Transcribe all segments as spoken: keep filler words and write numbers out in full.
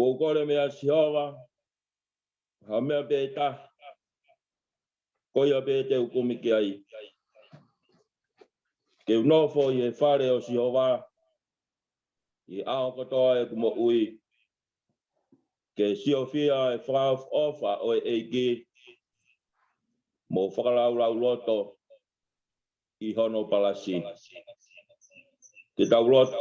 Kuo u kole meia Sihova ha meʻa pē taha, ko ia pē te u kumi ki ai. Ke u nofo ʻi he fale ʻo Sihova ʻi he ʻaho kotoa ʻeku moʻui, ke siofia e fakaʻofoʻofa ʻo e ʻEiki, mo fakalaulauloto ʻi hono palasi. Ke tau lotu.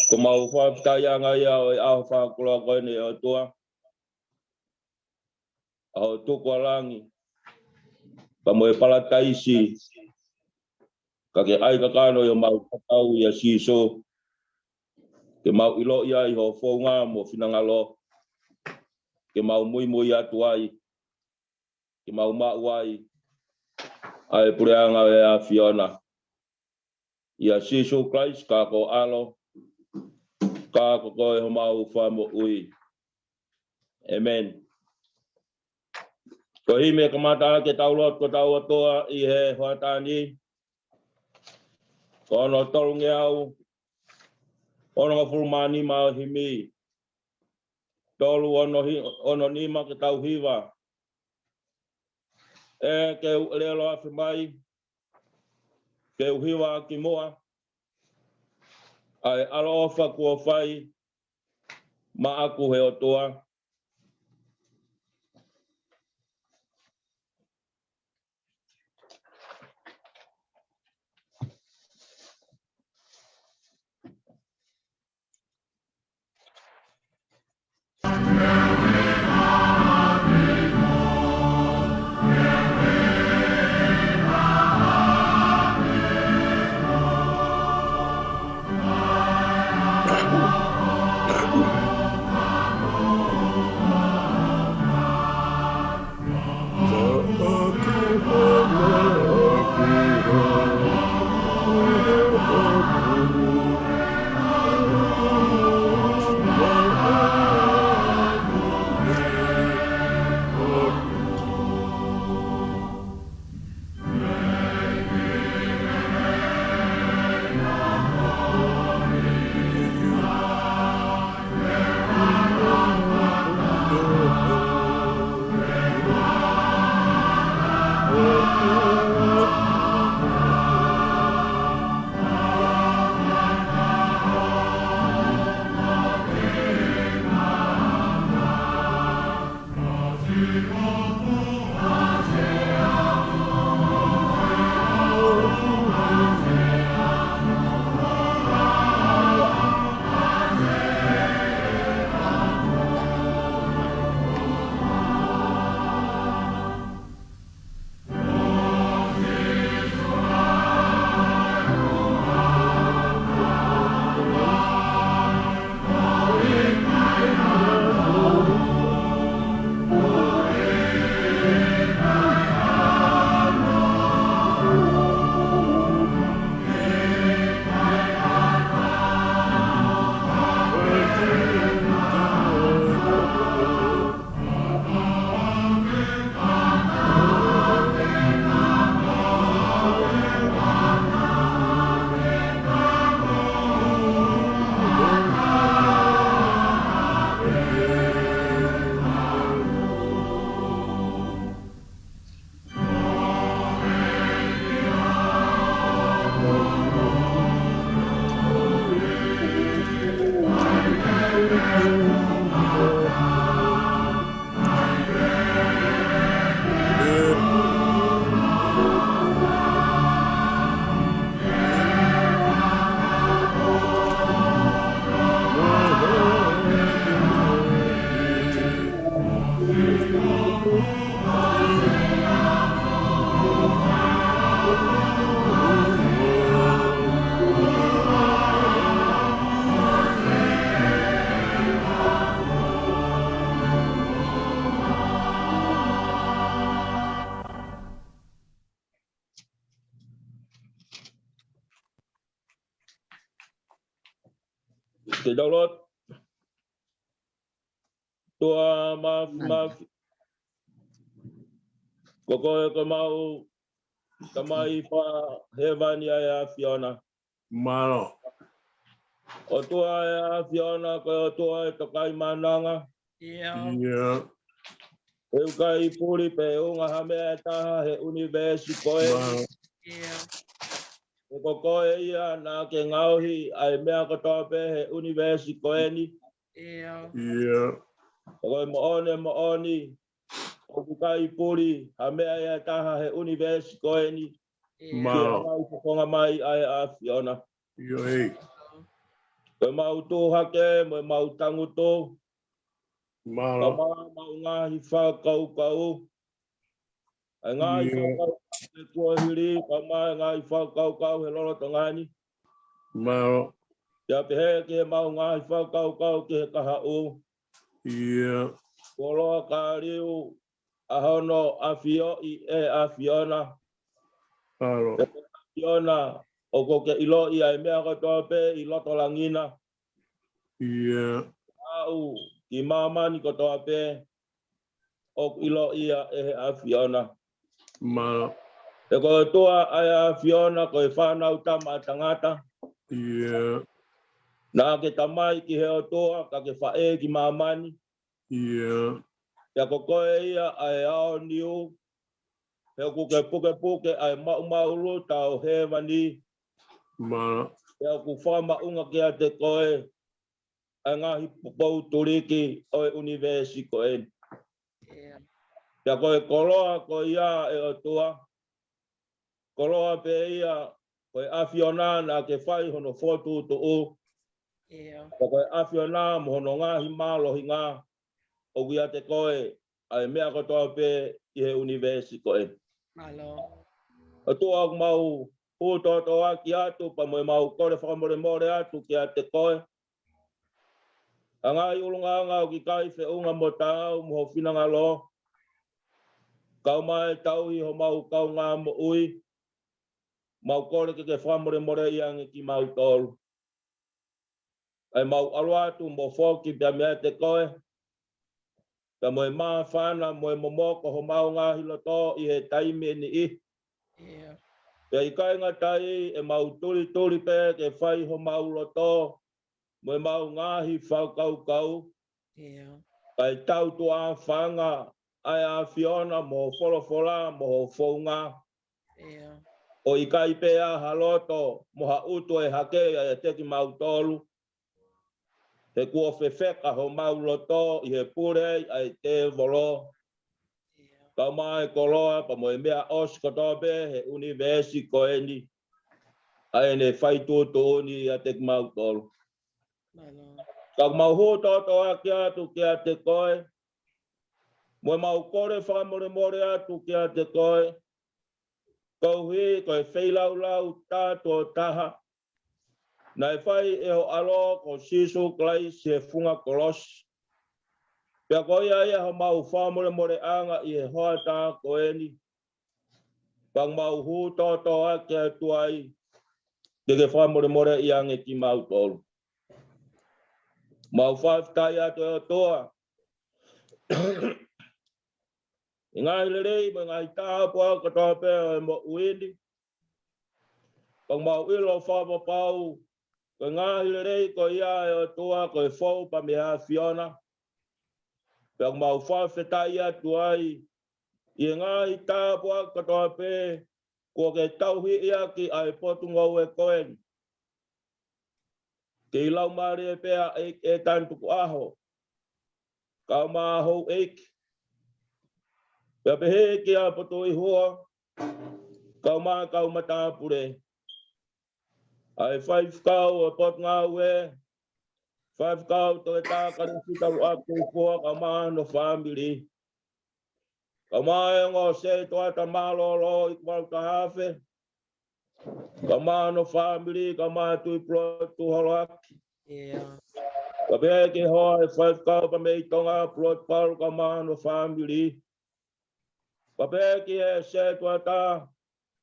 Ko homau fakafetaʻiʻanga ia ʻo e ʻaho fakakoloa ko eni, ʻe ʻOtua, ʻaho tukualangi, pea mo e palataisi, ka ke ʻai kakano ʻi homau tatau ʻia Sīsū, ke mau ʻiloʻi ai ho founga mo finangalo, ke mau muimui atu ai, ke mau maʻu ai ʻa e puleʻanga ʻo e ʻAfiona. ʻIa Sīsū Kalaisi, ka ko ho ʻAlo, ka ko koe homau Fakamoʻui. ʻĒmeni. Ko e himi ʻe kamata ke tau lotu ko tau ʻOtua ʻi he hoʻatā ni, ko hono tolungeau onongofulu mā nima ʻo e himi. Tolu ono hi-, ono nima ke tau hiva. ʻE ke u ʻelelo afe mai, ke u hiva ki muʻa, ʻa e ʻaloʻofa kuo fai maʻaku ʻe he ʻOtua. Te tau lotu. ʻOtua Māfimafi, ko koe ko ʻemau Tamai fakahēvani ʻa e ʻAfiona. Mālō. ʻOtua ʻa e ʻAfiona, ko e ʻOtua ʻo e tokaimaʻananga. ʻIo. ʻIo. ʻOku ʻikai puli pe ʻunga ha meʻa ʻe taha he ʻunivēsi ko eni. Mālō. ʻIo. He ko koe ia naʻa ke ngaohi ʻa e meʻa kotoa pē he ʻunivēsi ko eni. ʻIo. ʻIo. He ko e moʻoni, moʻoni, ʻoku ʻikai puli ha meʻa ʻe taha he ʻunivēsi ko eni. ʻIo. Mālō. Ke ʻalu ʻo fofonga mai ʻa e ʻAfiona. ʻIo, ʻEiki. Ko ʻemau tuʻu hake, mo ʻemau tangutu. Mālō. Kae ʻumaʻā ʻemau ngaahi fakakaukau. ʻA e ngaahi, ʻio, fakakaukau he kuohili, kae ʻumaʻā e ngaahi fakakaukau he lolotonga ni. Mālō. Pea pehē ki heʻemau ngaahi fakakaukau ki he kahaʻu. ʻIo. Koloa ka liu ʻa hono ʻafioʻi ʻe he ʻAfiona. Mālō. ʻE ʻAfiona, ʻoku ke ʻiloʻi ʻa e meʻa kotoa pē ʻi loto langi na. ʻIo. Aʻu ki māmani kotoa pē, ʻoku ʻiloʻi ia ʻe he ʻAfiona. Mālō. He ko e ʻOtua ʻa e ʻAfiona, ko e Fānautama ʻa Tangata. ʻIo. Naʻa ke tamai ki he ʻOtua, ka ke faʻē ki māmani. ʻIo. Pea ko koe ia ʻa e aoniu, he ʻoku ke pukepuke ʻa e maʻumaʻulu tauhēvani. Mālō. Pea ʻoku fakamaʻunga kiate koe ʻa e ngaahi poupou tuliki ʻo e ʻunivēsi ko eni. ʻIo. Pea ko e koloa ko ia, ʻe ʻOtua, koloa pē ia ko e ʻAfiona naʻa ke fai hono fokotuʻutuʻu. ʻIo. Pea ko e ʻAfiona mo hono ngaahi mālohinga, ʻoku ʻiate koe ʻa e meʻa kotoa pē ʻi he ʻunivēsi ko eni. Mālō. ʻOtua, ʻoku mau hū tōtōaki atu pea mo ʻemau kole fakamolemole atu kiate koe. ʻA e ngaahi ʻulungaanga ʻoku ʻikai feʻunga mo taau mo ho finangalo, kae ʻumaʻā e tauhi homau kaungā moʻui, mau kole ke ke fakamolemoleʻi ange kimautolu. ʻA ia mau ʻalu atu mo foki pea meiate koe, pea mo e māfana mo e momoko homau ngaahi loto ʻi he taimi ni. ʻIo. Pea ʻikai ngata ai, ʻemau tulituli pē ke fai homau loto mo ʻemau ngaahi fakakaukau. ʻIo. Kae tau tuʻa fanga ʻa e ʻAfiona mo ho folofola mo ho founga. ʻIo. ʻO ʻikai pē ʻa ha loto mo ha ʻutu ʻe hake ʻiate kimautolu. He kuo fefeka homau loto ʻi he pule ʻa e tēvolo. ʻIo. Kae ʻumaʻā e koloa pea mo e meʻa ʻosi kotoa pē he ʻunivēsi ko eni, ʻa ʻene fai tuʻutuʻuni ʻiate kimautolu. Mālō. Ka ʻoku mau hū tōtōaki atu kiate koe, mo ʻemau kole fakamolemole atu kiate koe, koeʻuhi ko e feilaulau tātuʻo taha naʻe fai ʻe ho ʻAlo ko Sīsū Kalaisi he funga kolosi. Pea ko ia ia homau fakamolemoleʻanga ʻi he hoʻatā ko eni. Pea mau hū tōtōaki atu ai, ke ke fakamolemoleʻi ange kimautolu. Mau fakafetaʻi atu, ʻe ʻOtua, ʻi he ngaahi lelei mo e ngaahi tāpuaki kotoa pē ʻo e moʻui ni. Pea mau ʻilo fakapapau ko e ngaahi lelei ko ia, ʻe ʻOtua, ko e fou pē mei he ʻAfiona. Pea mau fakafetaʻi atu ai ʻi he ngaahi tāpuaki kotoa pē kuo ke tauhi ʻaki ʻa e potungāue ko eni. Kei laumālie pē ʻa e ʻEiki ʻe tanu tukuʻaho, kae ʻumaʻā houʻeiki. Pea pehē ki ʻApotuʻihua, kae ʻumaʻā e kau matāpule. ʻA e faifekau ʻo e potungāue, faifekau Toketā Kalisi Taluʻaki Tuʻifua kae ʻumaʻā hono fāmili. Kae ʻumaʻā e ongo sētuata mālōlō ʻi Kuvalu Tahafe, kae ʻumaʻā hono fāmili, kae ʻumaʻā e Tuʻi Pulotu Holoaki. ʻIo. Kae pehē ki he hoa ʻo e faifekau pea mei Tonga, Pulotu Paulu, kae ʻumaʻā hono fāmili. Kae pehē ki he sētuata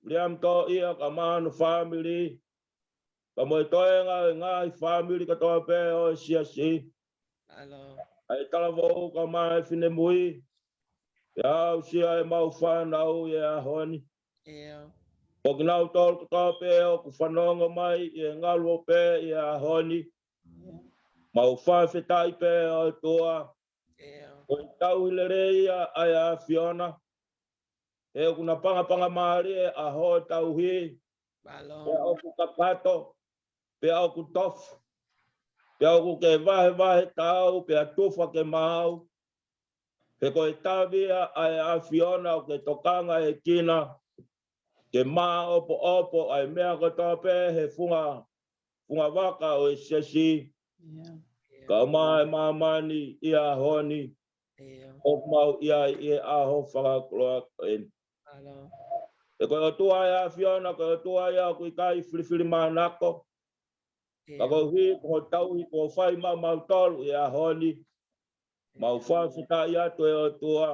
Liam Toʻia kae ʻumaʻā hono fāmili. Ka mo e toenga ʻo e ngaahi fāmili kotoa pē ʻo e siasi. ʻA e talavou kae ʻumaʻā e finemui. Pea aʻusia ʻemau fānau ʻi he ʻaho ni. Ko kinautolu kotoa pē ʻoku fanongo mai ʻi he ngaluope ʻi he ʻaho ni. Mau fakafetaʻi pē ʻOtua. Ko e tauhi lelei ia ʻa e ʻAfiona. He ʻoku na pangapanga mālie ʻa hoʻo tauhi. Pea ʻoku kakato. Pea ʻoku tofu. Pea ʻoku ke vahevahe taau. Pea tufa ke maau. He ko e tavi ia ʻa e ʻAfiona ʻoku ke tokanga ʻEkina. Ke māʻopoʻopo ʻa e meʻa kotoa pē he funga, funga vaka ʻo e siasi. Kae ʻumaʻā e māmani ʻi he ʻaho ni. ʻOku mau ʻi ai ʻi he ʻaho fakakoloa ko eni. He ko e ʻOtua ʻa e ʻAfiona, ko e ʻOtua ia ʻoku ʻikai filifilimanako. Ka koeʻuhi ko hoʻo tauhi kuo fai maʻamautolu ʻi he ʻaho ni. Mau fakafetaʻi atu ʻe ʻOtua.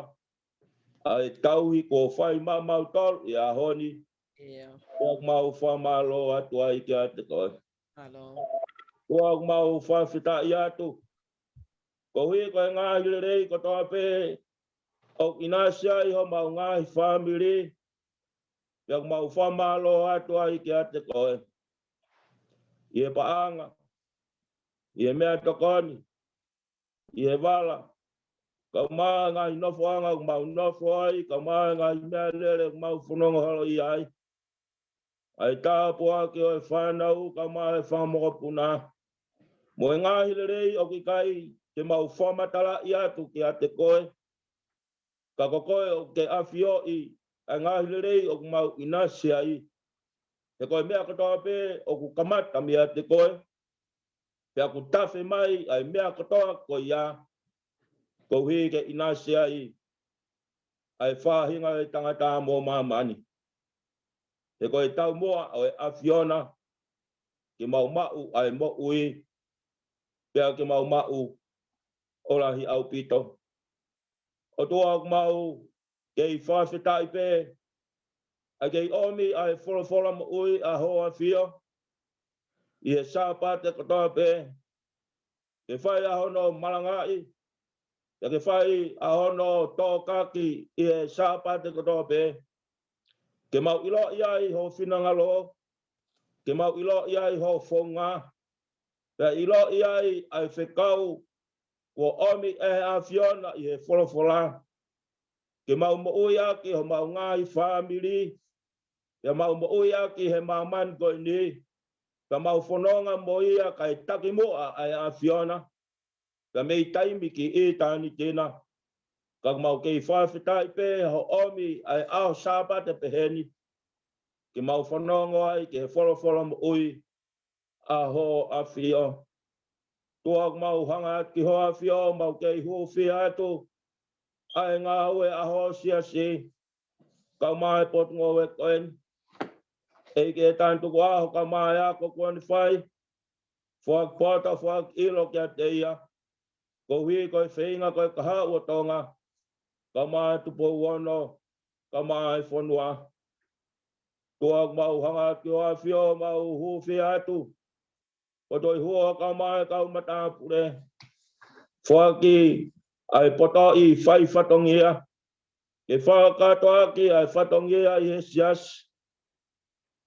ʻA e tauhi kuo fai maʻamautolu ʻi he ʻaho ni. Pea ʻoku mau fakamālō atu ai kiate koe. Pea ʻoku mau fakafetaʻi atu. Koeʻuhi ko e ngaahi lelei kotoa pē ʻoku ʻinasi ai homau ngaahi fāmili. Pea ʻoku mau fakamālō atu ai kiate koe. ʻI he paʻanga. ʻI he meʻatokoni. ʻI he vala. Kae ʻumaʻā e ngaahi nofoʻanga ʻoku mau nofo ai. Kae ʻumaʻā e ngaahi meʻalele ʻoku mau fononga holo ʻi ai. ʻA e tāpuaki ʻo e fānau kae ʻumaʻā e fanga mokopuna. Mo e ngaahi lelei ʻoku ʻikai te mau fakamatalaʻi atu kiate koe. Ka ko koe ʻoku ke ʻafioʻi ʻa e ngaahi lelei ʻoku mau ʻinasi ai. He ko e meʻa kotoa pē ʻoku kamata meiate koe. Pea ʻoku tafe mai ʻa e meʻa kotoa ko ia. Koeʻuhi ke ʻinasi ai ʻa e faʻahinga ʻo e tangata mo māmani. He ko e taumuʻa ʻo e ʻAfiona ke mau maʻu ʻa e moʻui. Pea ke mau maʻu ʻo lahi ʻaupito. ʻOtua ʻoku mau kei fakafetaʻi pē. ʻA e kei ʻomi ʻa e folofola moʻui ʻa hoʻo ʻAfio. ʻI he Sāpate kotoa pē. Ke fai ʻa hono malangaʻi. Pea ke fai ʻa hono tokaki ʻi he Sāpate kotoa pē. Ke mau ʻiloʻi ai ho finangalo. Ke mau ʻiloʻi ai ho founga. Pea ʻiloʻi ai ʻa e fekau kuo ʻomi ʻe he ʻAfiona ʻi he folofola. Ke mau moʻui ʻaki homau ngaahi fāmili. Pea mau moʻui ʻaki he māmani ko eni. Pea mau fononga mo ia kae takimuʻa ʻa e ʻAfiona. Pea mei taimi ki ʻitāniti na. Ka mau kei fakafetaʻi pē hoʻo ʻomi ʻa e ʻaho Sāpate peheni. Ke mau fanongo ai ki he folofola moʻui ʻa hoʻo ʻAfio. ʻOtua ʻoku mau hanga atu ki hoʻo ʻAfio, mau kei hūfia atu ʻa e ngāue ʻa hoʻo siasi. Kae ʻumaʻā e potungāue ko eni. ʻEiki, ʻe tanu tuku ʻaho kae ʻumaʻā e ako kuo ne fai. Foaki poto, foaki ʻilo kiate ia. Koeʻuhi ko e feinga ko e kahaʻu ʻo Tonga. Kae ʻumaʻā e Tupou Ono, kae ʻumaʻā e fonua. ʻOtua ʻoku mau hanga atu ki hoʻo ʻAfio, mau hūfia atu. Poto ʻi huo kae ʻumaʻā e kau matāpule. Foaki ʻa e potoʻi fai fatongia. Ke fakakātoa ʻaki ʻa e fatongia ʻi he siasi.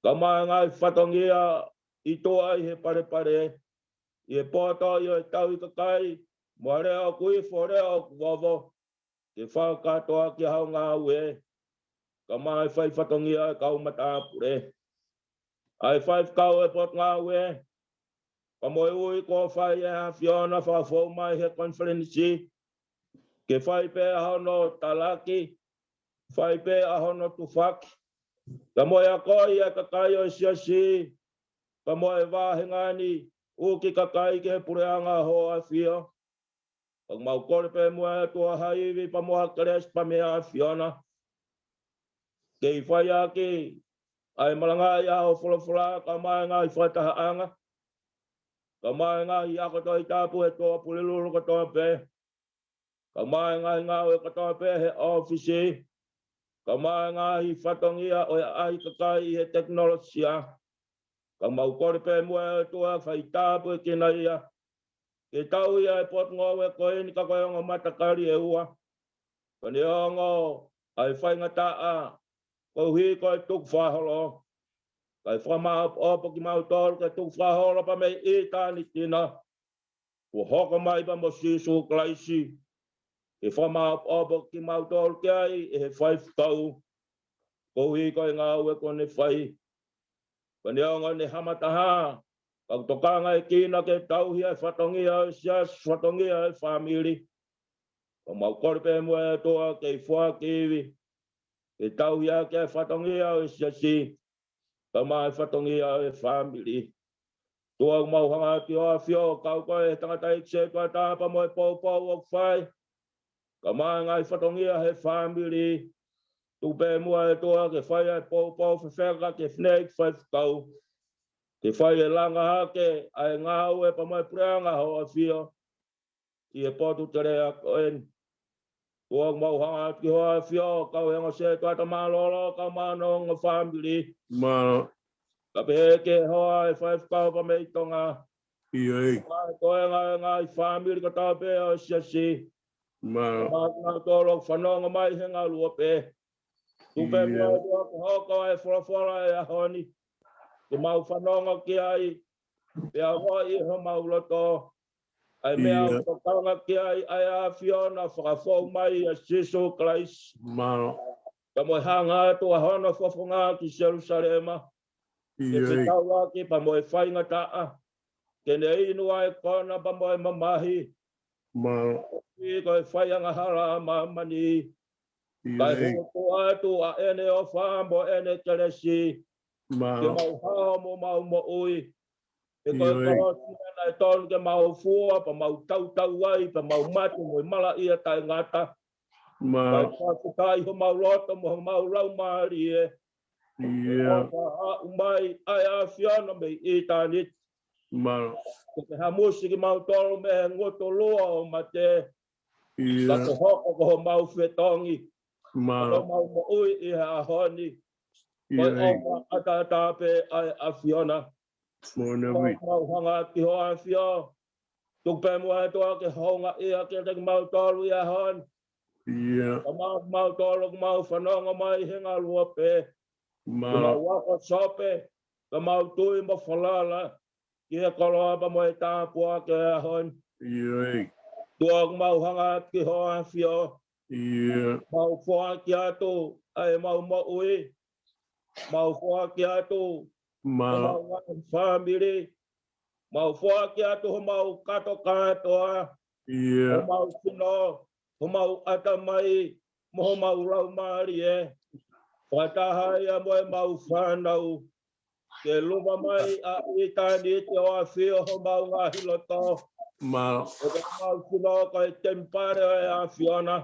Kae ʻumaʻā e ngaahi fatongia ʻi tuʻa ʻi he palepale. ʻI he potoʻi ʻo e tauhi kakai. Mo e leʻo ʻoku ifo, leʻo ʻoku vovo. Ke fakakātoa ʻaki ʻa hoʻo ngāue. Kae ʻumaʻā e fai fatongia ʻa e kau matāpule. ʻA e faifekau ʻo e potungāue. Kae ʻumaʻā e ui kuo fai ʻe he ʻAfiona fakafou mai he konifelenisi. Ke fai pē ʻa hono talaki. Fai pē ʻa hono tufaki. Kae ʻumaʻā e akoʻi ʻa e kakai ʻo e siasi. Kae ʻumaʻā e vāhenga ni ʻuki kakai ki he puleʻanga ʻo hoʻo ʻAfio. ʻOku mau kole pē muʻa ʻOtua ha ivi pea mo ha kelesi pea mei he ʻAfiona. Kei fai ʻaki ʻa e malangaʻi ʻa hoʻo folofola kae ʻumaʻā e ngaahi fakatahaʻanga. Kae ʻumaʻā e ngaahi ako Tohi Tapu ʻe Toa Pulelulu kotoa pē. Kae ʻumaʻā e ngaahi ngāue kotoa pē he ʻōfisi. Kae ʻumaʻā e ngaahi fatongia ʻo e ʻaʻahi kakai ʻi he tekinolosia. Ka mau kole pē muʻa ʻe ʻOtua fai tāpuekina ia. Ke tauhi ʻa e potungāue ko eni ka ko e ongo matakali ʻe ua. Ka neongo ʻa e faingataʻa, koeʻuhi ko e tukufakaholo. Kae fakamāʻopoʻopo kimautolu ke tukufakaholo pea mei ʻitāniti na. Kuo hoko mai pea mo Sīsū Kalaisi. Ke fakamāʻopoʻopo kimautolu ki ai ʻe he faifekau. Koeʻuhi ko e ngāue kuo ne fai. Ka neongo ʻene hā mataha, ka ʻoku tokangaʻi kinautolu ke tauhi ʻa e fatongia ʻo e siasi, fatongia ʻo e fāmili. Ka mau kole pē muʻa ʻe ʻOtua ke foaki ivi. Ke tauhi ʻaki ʻa e fatongia ʻo e siasi. Kae ʻumaʻā e fatongia ʻo e fāmili. ʻOtua ʻoku mau hanga atu ki hoʻo ʻAfio, kau ko e tangataʻeiki sētuata pea mo e poupou ʻoku fai. Kae ʻumaʻā e ngaahi fatongia he fāmili. Tuku pē muʻa ʻe ʻOtua ke fai ʻa e poupou fefeka ki he fineʻeiki faifekau. Ke fai e langa hake ʻa e ngāue pea mo e puleʻanga hoʻo ʻAfio. ʻI he potu telea ko eni. ʻOtua ʻoku mau hanga atu ki hoʻo ʻAfio, kau e ongo sētuata mālōlō, kau māʻoniʻoni fāmili. Mālō. Kae pehē ki he hoa ʻo e faifekau pea mei Tonga. ʻIo. Kae ko e ngaahi, ngaahi fāmili kotoa pē ʻo e siasi. Mālō. Mālō kinautolu ʻoku fanongo mai he ngaluope. Tuku pē muʻa ʻe ʻOtua ke hoko ʻa e folofola ʻo e ʻaho ni. Ke mau fanongo ki ai. Pea ʻoua ʻe homau loto. ʻA e meʻa ʻoku tokanga ki ai ʻa e ʻAfiona fakafou mai ʻia Sīsū Kalaisi. Mālō. Pea mo e hanga atu ʻa hono fofonga ki Selūsalema. Ke fetauʻaki pea mo e faingataʻa. Ke ne inu ʻa e kona pea mo e mamahi. Mālō. ʻI ko e fai angahala ʻa māmani. Kae hū atu ʻa ʻene ʻofa mo ʻene kelesi. Mālō. Ke mau hao mo mau moʻui. He ko e kolosi naʻe tonu ke mau fua, pea mau tautau ai, pea mau mate mo e malaʻia taʻengata. Mālō. Kae fakafetaʻi homau loto mo homau laumālie. ʻIo. ʻOfa haʻu mai ʻa e ʻAfiona mei ʻitāniti. Mālō. Ke ke hamusi kimautolu mei he ngutu lua ʻo mate. ʻIo. Ka ke hoko ko homau fetongi. Mālō. Ko homau moʻui ʻi he ʻaho ni. Ko e ʻofa ʻataʻatā pē ʻa e ʻAfiona. Mālō. Mau hanga ki hoʻo ʻAfio. Tuku pē muʻa ʻe ʻOtua ke houngaʻia kiate kimautolu ʻi he ʻaho ni. ʻIo. Ka mau, mautolu ʻoku mau fanongo mai he ngaluope. Mālō. Ka mau ako sope. Ka mau tui mo falala. Ki he koloa pea mo e tāpuaki ʻo e ʻaho ni. ʻIo. ʻOtua ʻoku mau hanga ki hoʻo ʻAfio. ʻIo. Mau foaki atu ʻa e mau moʻui. Mau foaki atu. Mālō. Homau ngaahi fāmili. Mau foaki atu homau kātokātoa. ʻIo. Homau sino. Homau ʻatamai. Mo homau laumālie. Fakataha ia mo e mau fānau. Ke luva mai ʻa ʻitāniti ʻo ʻAfio homau ngaahi loto. Mālō. ʻO ka mau sino ko e temipale ʻo e ʻAfiona.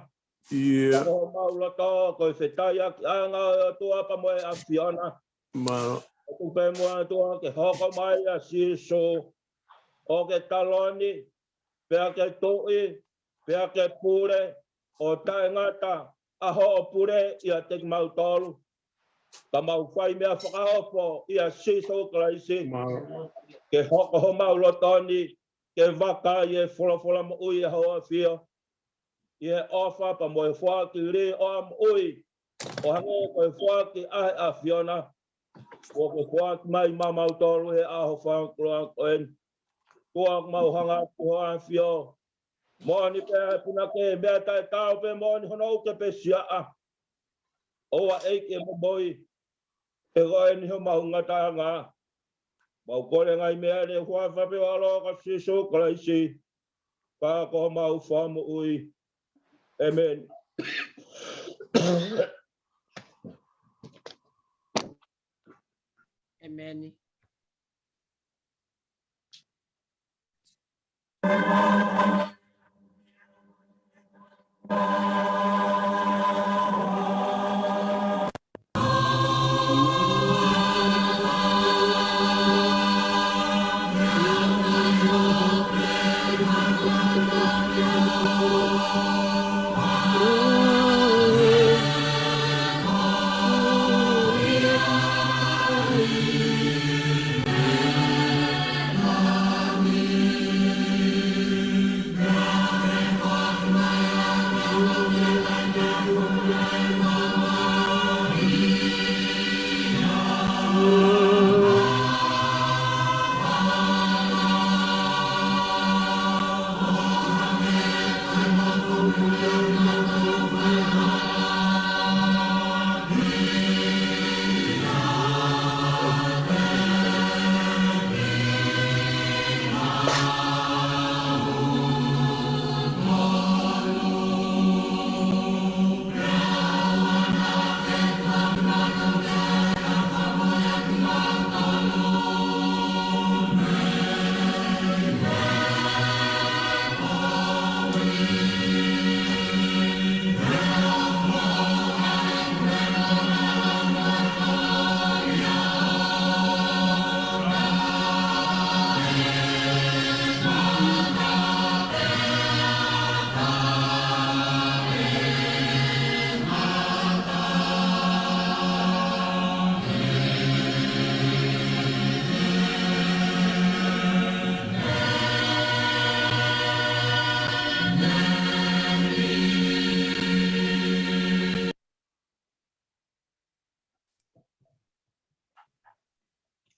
ʻIo. Ka ko homau loto ko e fetaiakiʻanga ʻo e ʻOtua pea mo e ʻAfiona. Mālō. ʻOku pē muʻa ʻOtua ke hoko mai ʻa Sīsū. ʻO ke taloni, pea ke tuʻi, pea ke pule, ʻo taʻengata ʻa hoʻo pule ʻiate kimautolu. Ka mau fai meʻa fakaofo ʻia Sīsū Kalaisi. Mālō. Ke hoko homau loto ni, ke vakai e folofola moʻui ʻa hoʻo ʻAfio. ʻI he ʻofa pea mo e foaki lī ʻo e moʻui. ʻO hangē ko e foaki ʻa e ʻAfiona. ʻOku ke foaki mai mautolu he ʻaho fakakoloa ko eni. ʻOtua ʻoku mau hanga ki hoʻo ʻAfio. Moʻoni pē ʻa e punake meʻa taʻetaau pē moʻoni hono uke pē siaʻa. ʻOua ʻEiki ʻe momoi. He ko eni homau ngataʻanga. Mau kole ngaahi meʻa ni ʻi he huafa pē ʻo ho ʻAlo ko Sīsū Kalaisi. Ka ko homau Fakamoʻui. ʻĒmeni. ʻĒmeni.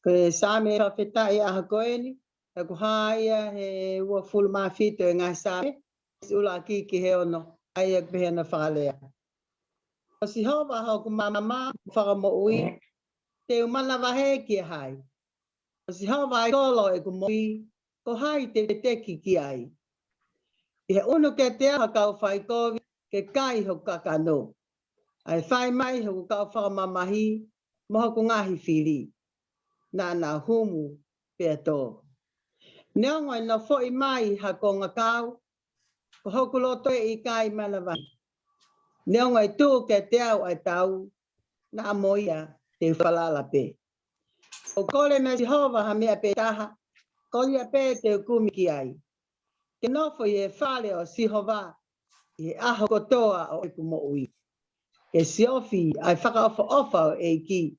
Ko e Saame fakafetaʻi ʻaho ko eni, ʻoku hā ia he uofulu mā fitu ʻo e ngaahi Saame, ʻuluaki ki he ono, ʻa ia ʻoku pehē hono fakalea. Ko Sihova hoku maama mo hoku fakamoʻui, te u manavahē kia hai? Ko Sihova ʻa e kolo ʻeku moʻui, ko hai te u teki ki ai? ʻI he ʻunu kiate au ha kau faikovi ke kai hoku kakano, ʻa e fai mai hoku kau fakamamahi mo hoku ngaahi fili, naʻa nau humu pea tō. Neongo ʻe nofoʻi mai ha kongakau, ko hoku loto ʻe ʻikai manavahē. Neongo ʻe tuʻu kiate au ʻa e tau, naʻa mo ia te u falala pē. ʻOku ou kole meia Sihova ha meʻa pē taha, ko ia pē te u kumi ki ai, ke nofo ʻi he fale ʻo Sihova ʻi he ʻaho kotoa ʻo ʻeku moʻui, ke siofi ʻa e fakaʻofoʻofa ʻo e ʻEiki,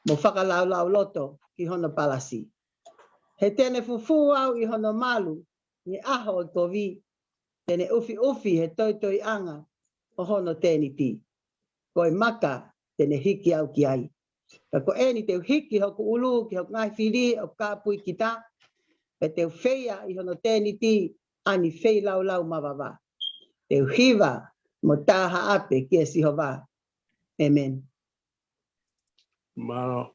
mo fakalaulauloto ki hono palasi. He te ne fufū au ʻi hono malu ʻi he ʻaho ʻo e kovi, te ne ʻufiʻufi he toitoiʻanga ʻo hono tēniti. Ko e maka te ne hiki au ki ai. Pea ko eni te u hiki hoku ʻulu ki hoku ngaahi fili ʻoku kāpui kita, pea te u feia ʻi hono tēniti ʻa e feilaulau mavava. Te u hiva mo tā haʻape kia Sihova. ʻĒmeni. Mālō. Mālō.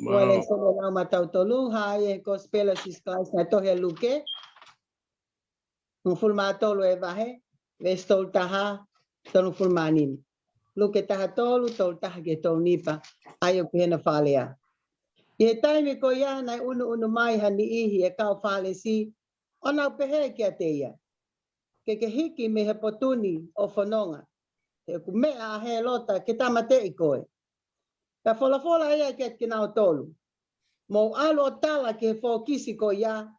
Ua lei solo lau maʻatautolu, hā ʻi he Kosipeli ʻo Sīsū Kalaisi naʻe tohi ʻe Luke, hongofulu mā tolu e vahe, veesi tolu taha, tolungofulu mā nima. Luke taha tolu, tolu taha ki he tolu nima, ʻa ia ʻoku pehē hono fakalea. ʻI he taimi ko ia naʻe ʻunuʻunu mai ha niʻihi ʻe kau Fālesi, ʻo nau pehē kiate ia, Ke ke hiki mei he potu ni ʻo fononga, he ʻoku meʻa ʻa Hēlota ke tāmateʻi koe. Pea folofola ia kiate kinautolu, Mou ʻalu ʻo tala ki he fokisi ko ia,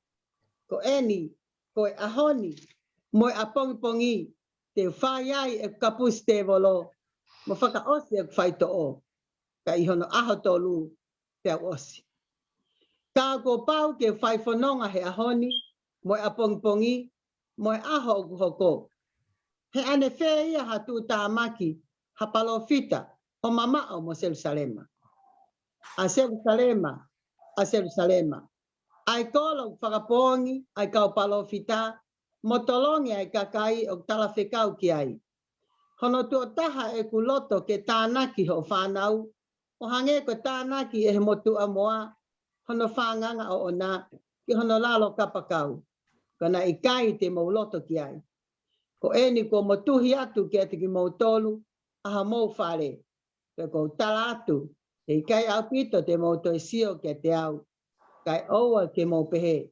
Ko eni, ko e ʻaho ni, mo e ʻapongipongi, te u fai ai ʻeku kapusi tēvolo, mo fakaʻosi ʻeku faitoʻo, ka ʻi hono ʻaho tolu, pea u ʻosi. Ka kuo pau ke u fai fononga he ʻaho ni, mo e ʻapongipongi, mo e ʻaho ʻoku hoko. He ʻanefē ia ha tuʻutāmaki ha palōfita ʻo mamaʻo mo Selūsalema. ʻA Selūsalema, ʻa Selūsalema, ʻa e kolo ʻoku fakapoongi ʻa e kau palōfita, mo tolongi ʻa e kakai ʻoku talafekau ki ai. Hono tuʻo taha ʻeku loto ke tānaki hoʻo fānau, ʻo hangē ko e tānaki ʻe he motuʻa moa hono fānganga ʻoʻona ki hono lalo kapakau, ka naʻe ʻikai te mou loto ki ai. Ko eni kuo motuhi atu kiate kimoutolu ʻa homou fale, pea ʻoku ou tala atu, ʻe ʻikai ʻaupito te mou toe sio kiate au, kae ʻoua ke mou pehē,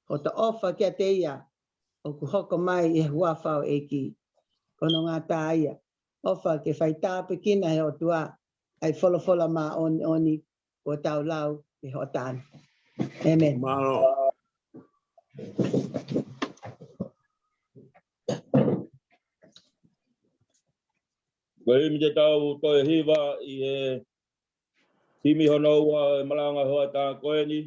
Hoto ʻofa kiate ia ʻoku hoko mai ʻi he huafa ʻo e ʻEiki. Ko hono ngata ia, ʻofa ke fai tāpuekina ʻe he ʻOtua ʻa e folofola māʻoniʻoni kuo tau lau ʻi he hoʻatā ni. ʻĒmeni. Mālō. Ko e himi te tau toe hiva ʻi he himi hono ua ʻo e malanga hoʻatā ko eni.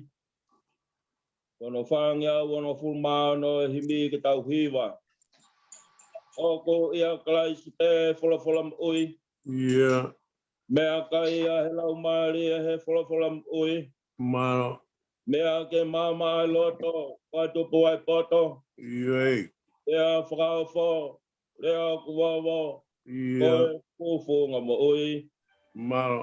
Ko hono fāngeau onongofulu mā ono e himi ke tau hiva. ʻOku ʻia Kalaisi pē folofola moʻui. ʻIo. Meʻakai ʻa e Laumālie he folofola moʻui. Mālō. Meʻa ke maama ʻa e loto, pea tupu ʻa e poto. ʻIo. Pea fakaofo, lea ʻoku vaovao, ʻIo. Ko e fufunga moʻui. Mālō.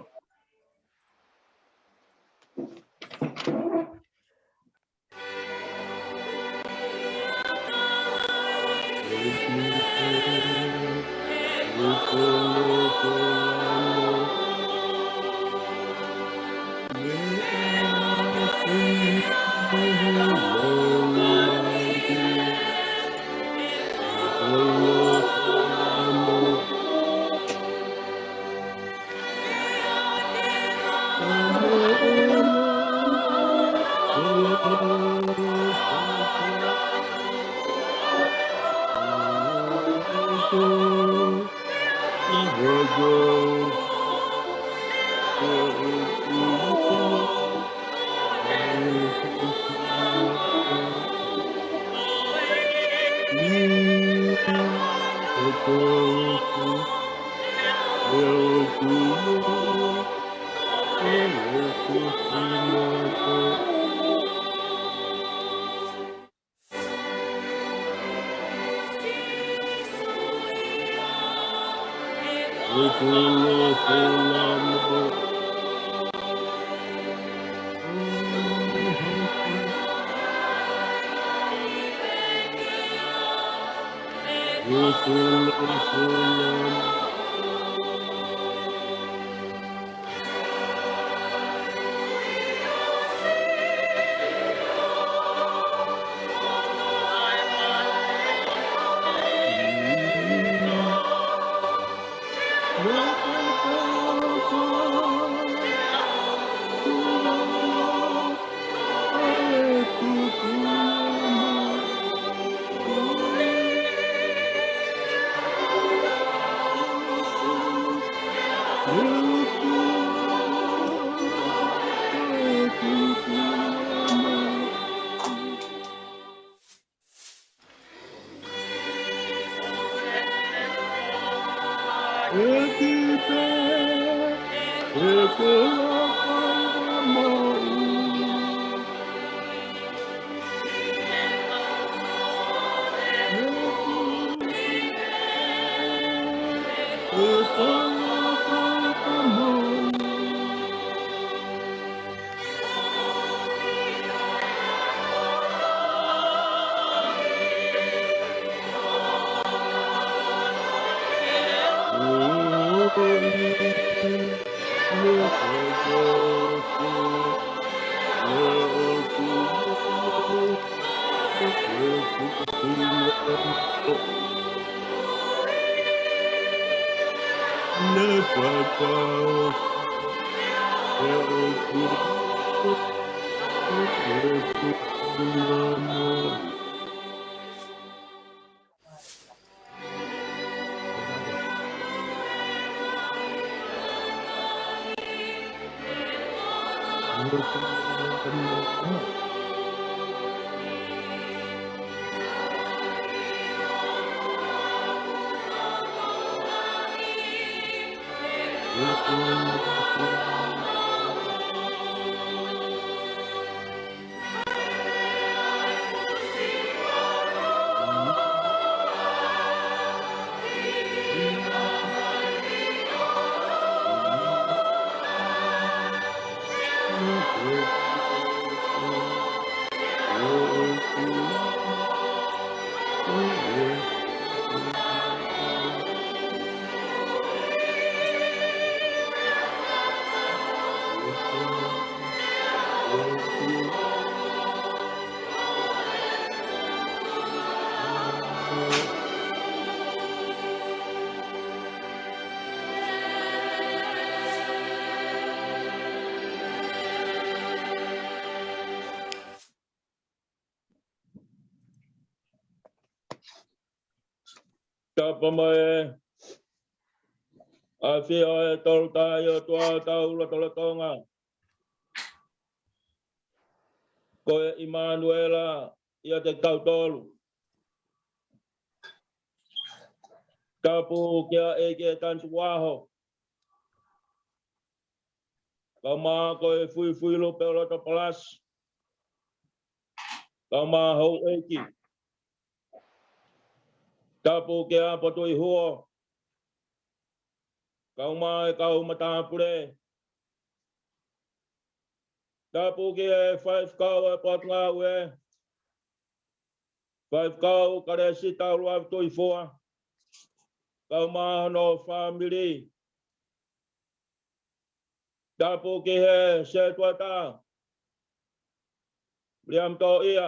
Tapu mo e ʻafio ʻa e Tolu Tahaʻi ʻOtua ʻo hotau lotolotonga, ko e ʻImanuela ʻiate kitautolu. Tapu ki he ʻEiki ʻa e Tangata Tukuʻaho, kae ʻumaʻā ko e Fuifui Lupe ʻo Lotopalasi, kae ʻumaʻā houʻeiki. Tapu ki he ʻApotuʻi Huo, kae ʻumaʻā e kau matāpule. Tapu ki he faifekau ʻo e Potungāue, Faifekau Kalesi Tauluavi Tuʻifua, kae ʻumaʻā hono fāmili. Tapu ki he Setuata, Viliami Toʻia,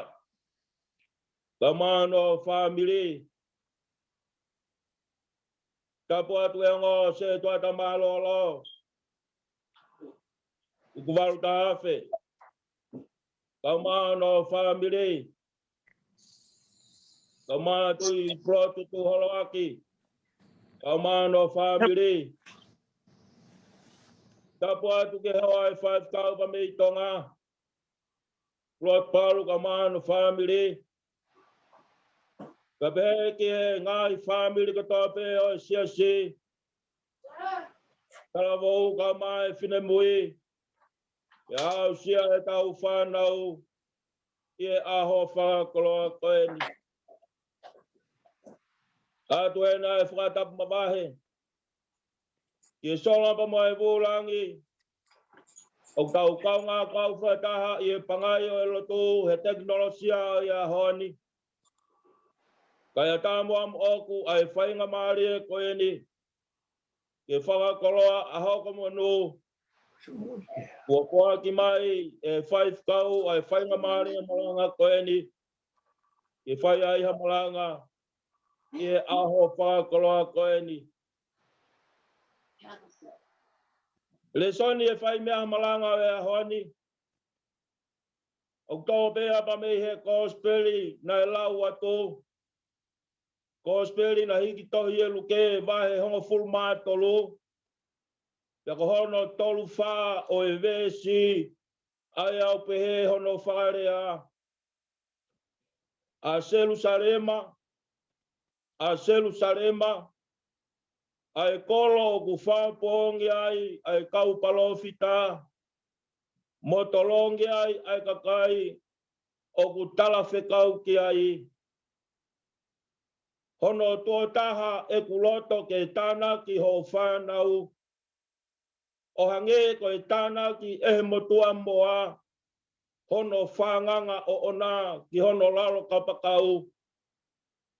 kae ʻumaʻā hono fāmili. Tapu atu ki he ongo Setuata mālōlō, ʻUkuvalu Tahafe, kae ʻumaʻā hono fāmili. Kae ʻumaʻā Tuʻi Pulotu Tuʻi Holoaki, kae ʻumaʻā hono fāmili. Tapu atu ki he hoa ʻo e faifekau pea mei Tonga, Pulotu Palu kae ʻumaʻā hono fāmili. Kae pehē ki he ngaahi fāmili kotoa pē ʻo e siasi, talavou kae ʻumaʻā e finemui, ʻi he aʻusia ʻetau fānau ʻi he ʻaho fakakoloa ko eni. Ka ʻoatu ʻena e fakatapu mavahe ki he sola pea mo e vūlangi, ʻoku tau kaungā kau fakataha ʻi he pangai ʻo e lotu he tekinolosia ʻo e ʻaho ni. Kae ʻatā muʻa moʻoku ʻa e faingamālie ko eni ke fakakoloa ʻa hoku monū kuo foaki mai ʻe he faifekau ʻa e faingamālie malanga ko eni, ke fai ai ha malanga ʻi he ʻaho fakakoloa ko eni. Lēsoni ʻe fai mei he malanga ʻo e ʻaho ni, ʻoku toʻo pē ia pea mei he kosipeli naʻe lau atu, kosipeli naʻe hiki tohi ʻe Luke vahe hongofulu mā tolu, pea ko hono tolu fā ʻo e veesi, ʻa ia ʻoku pehē hono fakalea: ʻA Selusalema, ʻa Selusalema, ʻa e kolo ʻoku fakapoongi ai ʻa e kau palōfita, mo tolongi ai ʻa e kakai ʻoku talafekau ki ai. Hono tuʻo taha ʻeku loto ke tānaki hoʻo fānau, ʻo hangē ko e tānaki ʻe he motuʻa moa hono fanganga ʻoʻona ki hono lalo kapakau,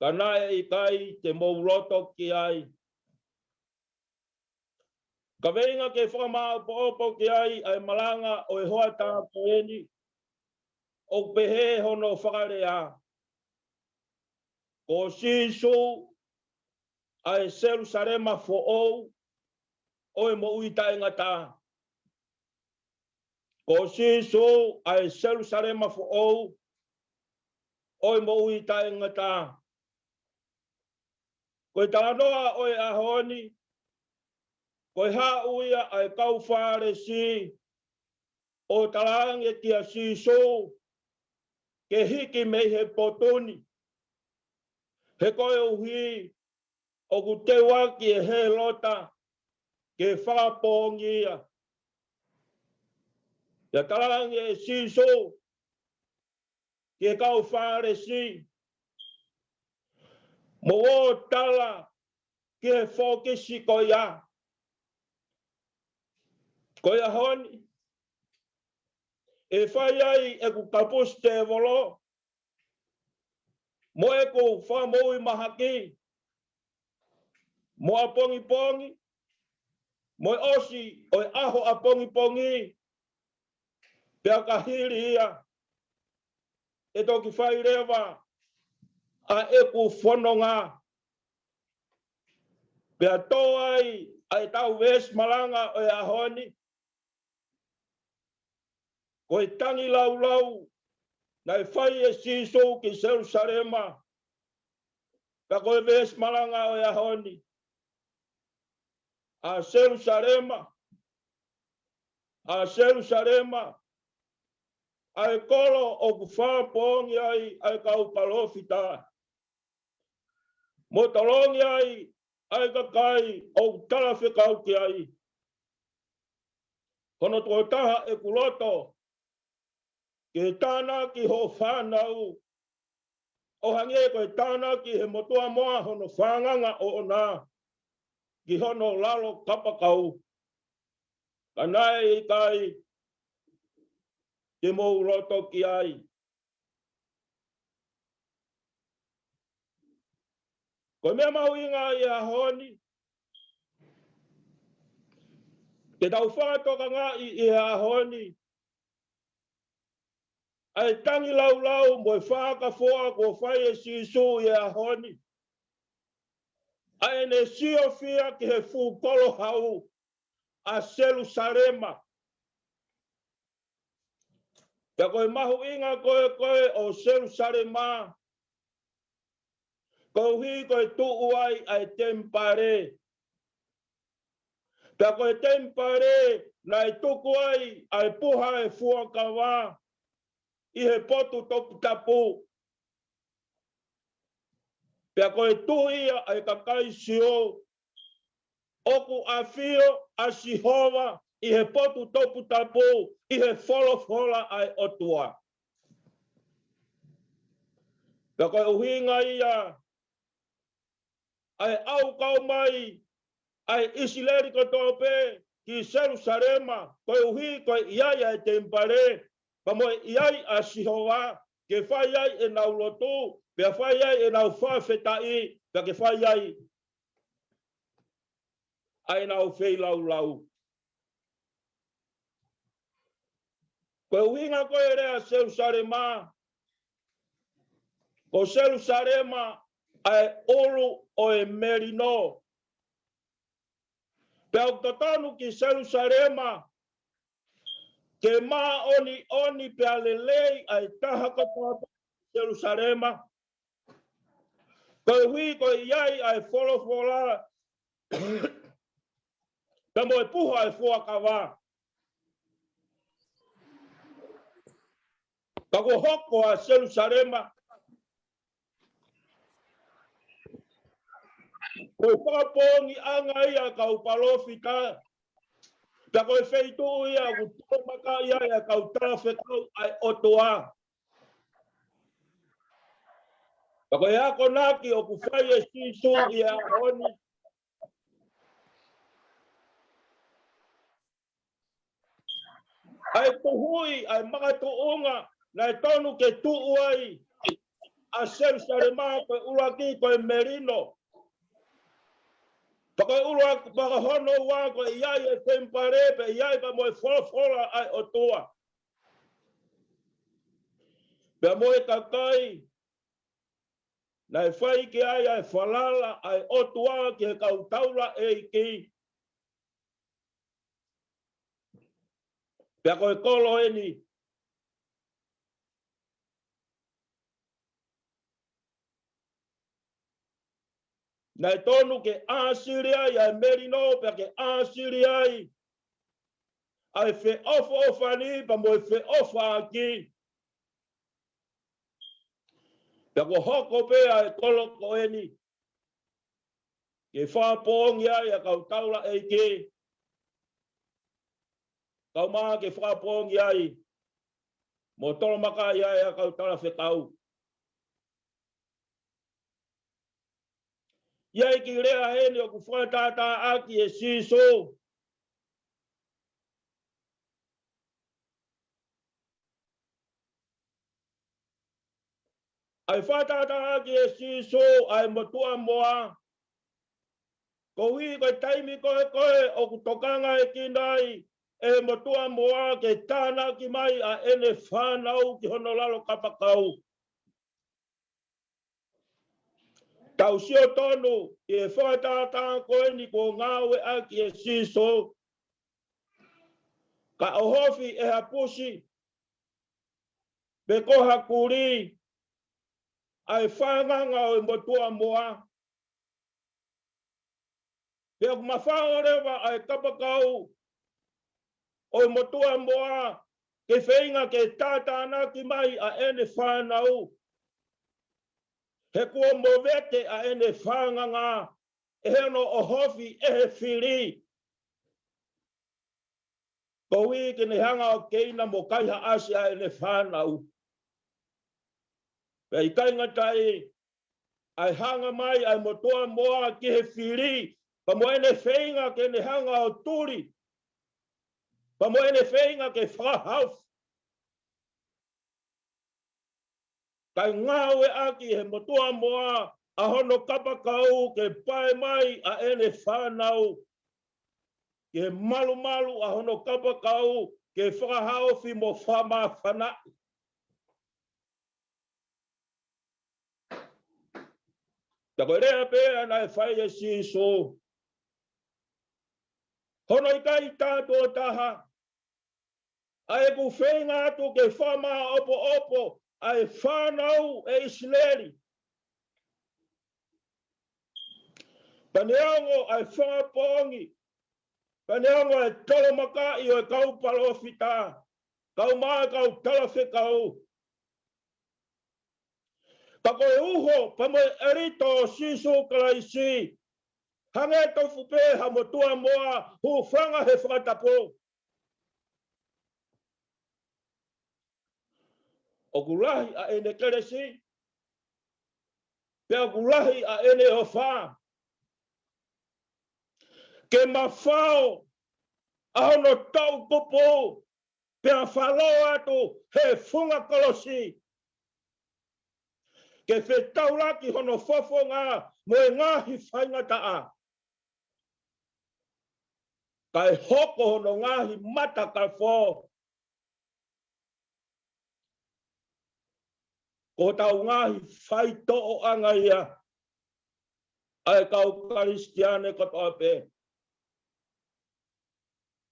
ka naʻe ʻikai te mou loto ki ai. Kaveinga ke fakamāʻopoʻopo ki ai ʻa e malanga ʻo e hoʻatā ko eni, ʻoku pehē hono fakalea: Ko Sīsū ʻa e Selusalema foʻou ʻo e moʻui taʻengata. Ko Sīsū ʻa e Selusalema foʻou ʻo e moʻui taʻengata. Ko e talanoa ʻo e ʻaho ni, ko e haʻu ia ʻa e kau Fālesi ʻo talaange kia Sīsū ke hiki mei he potu ni, he koeʻuhi ʻoku teuaki ʻe Hēlota ke fakapoongi ia. Pea talaange ʻe Sīsū ki he kau Fālesi: Mou ō ʻo tala ki he fōkisi ko ia. Ko e ʻaho ni, ʻe fai ai ʻeku kapusi tēvolo, mo ʻeku fakamoʻui mahaki, mo ʻapongipongi, mo e ʻosi ʻo e ʻaho ʻapongipongi, pea ka hili ia, ʻe toki fai leva ʻa ʻeku fononga. Pea tō ai ʻa ʻetau veesi malanga ʻo e ʻaho ni, ko e tangilāulau naʻe fai ʻe Sīsū ki Selusalema, ka ko e veesi malanga ʻo e ʻaho ni: ʻA Selusalema, ʻa Selusalema, ʻa e kolo ʻoku fakapoongi ai ʻa e kau palōfita, mo tolongi ai ʻa e kakai ʻoku talafekau ki ai. Hono tuʻo taha ʻeku loto ke tānaki hoʻo fānau, ʻo hangē ko e tānaki ʻe he motuʻa moa hono fanganga ʻoʻona ki hono lalo kapakau, ka naʻe ʻikai te mou loto ki ai. Ko e meʻa mahuʻinga ʻi he ʻaho ni, ke tau fakatokangaʻi ʻi he ʻaho ni ʻa e tangilāulau mo e fakafoa kuo fai ʻe Sīsū ʻi he ʻaho ni, ʻa ʻene siofia ki he fuʻu kolo hau ʻa Selusalema. Pea ko e mahuʻinga ko ē ko ē ʻo Selusalema, koeʻuhi ko e tuʻu ai ʻa e temipale. Pea ko e temipale naʻe tuku ai ʻa e puha ʻo e fuakava ʻi he potu toputapu. Pea ko e tui ia ʻa e kakai Siu, ʻoku ʻafio ʻa Sihova ʻi he potu toputapu ʻi he folofola ʻa e ʻOtua. Pea ko e ʻuhinga ia ʻa e ʻaukau mai ʻa e ʻIsileli kotoa pē ki Selusalema, koeʻuhi ko e ʻi ai ʻa e temipale, pea mo e ʻi ai ʻa Sihova, ke fai ai ʻenau lotu, pea fai ai ʻenau fakafetaʻi, pea ke fai ai ʻa ʻenau feilaulau. Ko e ʻuhinga ko ē ʻo e lea Selusalema, ko Selusalema ʻa e ʻulu ʻo e melino. Pea ʻoku totonu ki Selusalema ke māʻoniʻoni pea lelei ʻa e taha kotoa pē ʻi Selusalema, koeʻuhi ko e ʻi ai ʻa e folofola pea mo e puha ʻo e fuakava. Ka kuo hoko ʻa Selusalema ko e fakapoongiʻanga ia ʻa e kau palōfita, pea ko e feituʻu ia ʻoku tolomakaʻi ai ʻa e kau talafekau ʻa e ʻOtua. Pea ko e akonaki ʻoku fai ʻe Sīsū ʻi he ʻaho ni, ʻa e tuhuʻi ʻa e makatuʻunga naʻe tonu ke tuʻu ai ʻa Selusalema, ko e ʻuluaki ko e melino. Pea ko e ʻuluaki, pea ko hono ua ko e ʻi ai e temipale, pea ʻi ai pea mo e folofola ʻa e ʻOtua. Pea mo e kakai naʻe fai ki ai ʻa e falala ʻa e ʻOtua ki he kau taulaʻeiki. Pea ko e kolo eni naʻe tonu ke ʻāsili ai ʻa e melino, pea ke ʻāsili ai ʻa e feʻofoʻofani pea mo e feʻofaʻaki. Pea kuo hoko pē ʻa e kolo ko eni ke fakapoongi ai ʻa e kau taulaʻeiki, kae ʻumaʻā ke fakapoongi ai mo tolomakaʻi ai ʻa e kau talafekau. ʻI ai e kiʻi lea heni ʻoku fakatātāʻaki ʻe Sīsū. ʻA e fakatātāʻaki ʻe Sīsū ʻa e motuʻa moa, koeʻuhi ko e taimi ko ē ko ē ʻoku tokangaʻekina ai ʻe he motuʻa moa ke tānaki mai ʻa ʻene fānau ki hono lalo kapakau. Tau sio tonu ʻi he fakatātā ko eni kuo ngāueʻaki ʻe Sīsū. Ka ʻohofi ʻe ha pusi pe ko ha kulī ʻa e fānganga ʻo e motuʻa moa, pea ʻoku mafao leva ʻa e kapakau ʻo e motuʻa moa ke feinga ke tātānaki mai ʻa ʻene fānau, he kuo movete ʻa ʻene fānganga ʻe hono ʻohofi ʻe he fili, koeʻuhi ke ne hanga ʻo keina mo kaihaʻasi ʻa ʻene fānau. Pea ʻikai ngata ai, ʻa e hanga mai ʻa e motuʻa moa ki he fili, pea mo ʻene feinga ke ne hanga ʻo tuli, pea mo ʻene feinga ke fakahaofi, kae ngāueʻaki ʻe he motuʻa moa ʻa hono kapakau ke pae mai ʻa ʻene fānau ki he malumalu ʻa hono kapakau ke fakahaofi mo fakamāfanaʻi. Pea ko e lea pē ia naʻe fai ʻe Sīsū. Hono ʻikai tātuʻo taha ʻa ʻeku feinga atu ke fakamaʻopoʻopo ʻa e fānau ʻe ʻIsileli. Pea neongo ʻa e fakapoongi, pea neongo ʻa e tolomakaʻi ʻo e kau palōfita, kae ʻumaʻā e kau talafekau, ka ko e uho pea mo e ʻelito ʻo Sīsū Kalaisi, hangē tofu pē ha motuʻa moa hūfanga he fakatapu. ʻOku lahi ʻa ʻene kelesi, pea ʻoku lahi ʻa ʻene ʻofa. Ke mafao ʻa hono toʻukupu, pea falō atu he funga kolosi, ke fetaulaki hono fofonga mo e ngaahi faingataʻa, kae hoko hono ngaahi matakafo ko hotau ngaahi faitoʻoʻanga ia ʻa e kau Kalisitiane kotoa pē.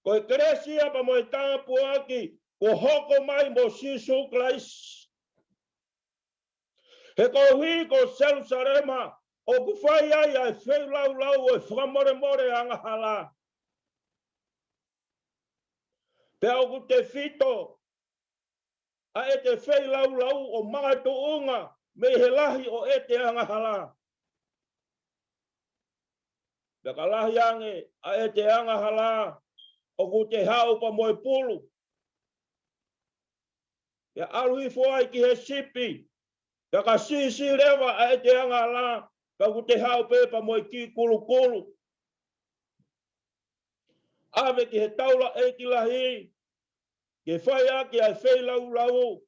Ko e kelesi ia pea mo e tāpuaki kuo hoko mai mo Sīsū Kalaisi. He koeʻuhi ko Selūsalema ʻoku fai ai ʻa e feilaulau ʻo e fakamolemole angahala. Pea ʻoku tefito ʻa ʻete feilaulau ʻo makatuʻunga mei he lahi ʻo ʻete angahala. Pea ka lahi ange ʻa ʻete angahala, ʻoku te haʻu pea mo e pulu, pea ʻalu hifo ai ki he sipi, pea ka siʻisiʻi leva ʻa ʻete angahala, pea ʻoku te haʻu pē pea mo e kiʻi kulukulu. ʻAve ki he taulaʻeiki lahi, ke fai ʻaki ʻa e feilaulau,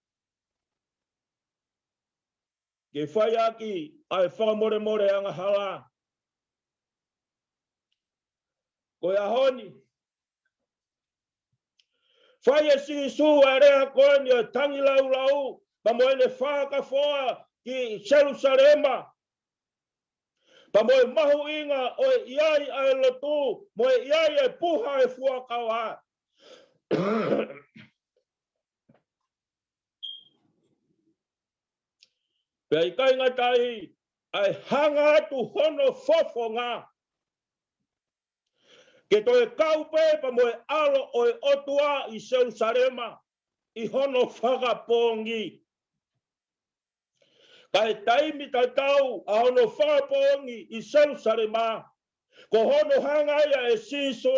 ke fai ʻaki ʻa e fakamolemole angahala. Ko e ʻaho ni, fai ʻe Sīsū ʻa e lea ko eni ʻo e tangilaulau, pea mo ʻene fakafoa ki Selūsalema, pea mo e mahuʻinga ʻo e ʻi ai ʻa e lotu, mo e ʻi ai ʻa e puha ʻa e fuakava. Pea ʻikai ngata ai, ʻa e hanga atu hono fofonga ke toe kau pē pea mo e ʻAlo ʻo e ʻOtua ʻi Selūsalema ʻi hono fakapoongi. Ka ʻi he taimi tatau ʻa hono fakapoongi ʻi Selūsalema, ko hono hanga ia ʻe Sīsū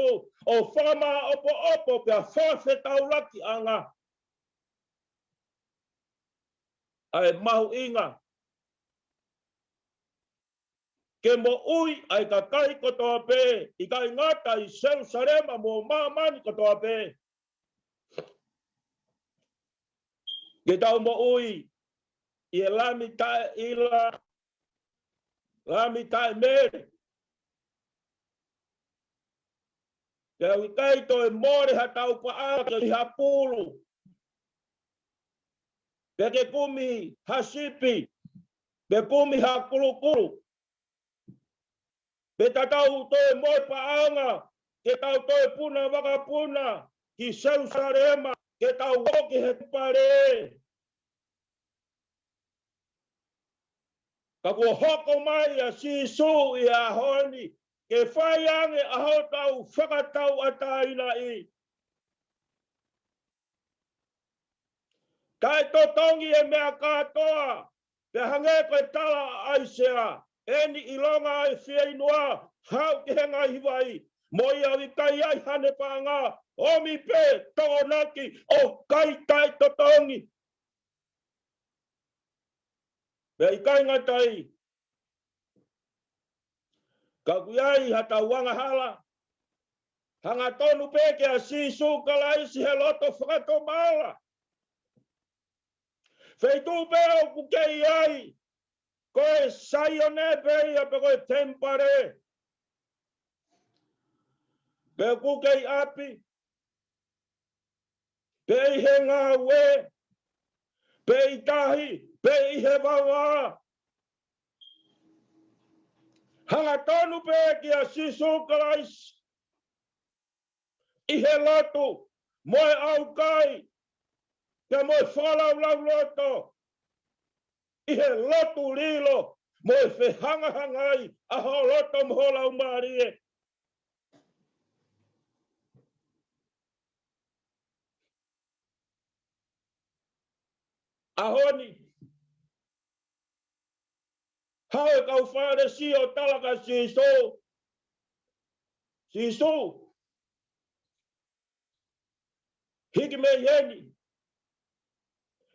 ʻo fakamaʻopoʻopo pea fakafetaulakiʻanga ʻa e mahuʻinga ke moʻui ʻa e kakai kotoa pē, ʻikai ngata ʻi Selūsalema, mo māmani kotoa pē. Ke tau moʻui ʻi he Lami taʻeʻila, Lami taʻemele. Ke ʻikai toe mole ha tau paʻanga ki ha pulu, pe ke kumi ha sipi, pe kumi ha kulukulu, pe tatau toe mo e paʻanga ke tau toe puna vakapuna ki Selūsalema, ke tau ō ki he temipale. Ka kuo hoko mai ʻa Sīsū ʻi he ʻaho ni ke fai ange ʻa hotau fakatauʻatāinaʻi. Kae totongi e meʻa kātoa, pea hangē ko e tala ʻa ʻAisea: ʻEni ʻilonga ʻa e fieinua, haʻu ki he ngaahi vai, mo ia ʻoku ʻikai ai haʻane paʻanga, ʻomi pē tokonaki ʻo kai taʻetotongi. Pea ʻikai ngata ai, ka ʻoku ʻi ai ha tau angahala, hangatonu pē kia Sīsū Kalaisi he loto fakatomala. Feituʻu pē ʻoku ke ʻi ai, ko e Saione pē ia pe ko e temipale, pe ʻoku ke ʻi ʻapi, pe ʻi he ngāue, pe ʻi tahi, pe ʻi he vavā. Hangatonu pē kia Sīsū Kalaisi ʻi he lotu mo e ʻaukai, pea mo e fakalaulauloto, ʻi he lotu lilo, mo e fehangahangai ʻa ho loto mo ho laumālie. ʻAho ni, haʻu e kau Fālesi ʻo tala kia Sīsū, Sīsū, hiki mei heni,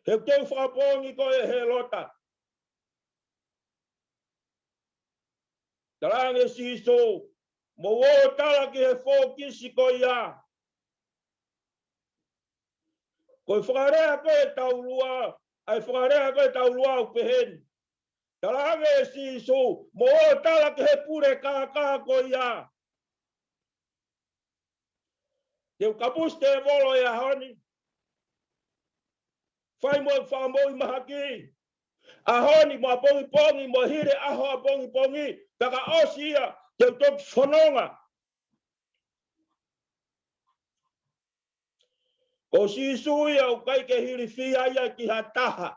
he ʻoku teu fakapoongi koe ʻe Hēlota. Talaange ʻe Sīsū, mou ō ʻo tala ki he fokisi ko ia, ko e fakalea ko ē ʻe taulua, ʻa e fakalea ko ē ʻe taulua ʻoku pehē ni. Talaange ʻe Sīsū, mou ō ʻo tala ki he pule kākā ko ia, te u kapusi tēvolo he ʻaho ni, fai mo ʻeku fakamoʻui mahaki ʻaho ni mo ʻapongipongi, mo e hili ʻaho ʻapongipongi, pea ka ʻosi ia, te u toki fononga. Ko Sīsū ia ʻoku ʻikai ke ilifia ia ki ha taha.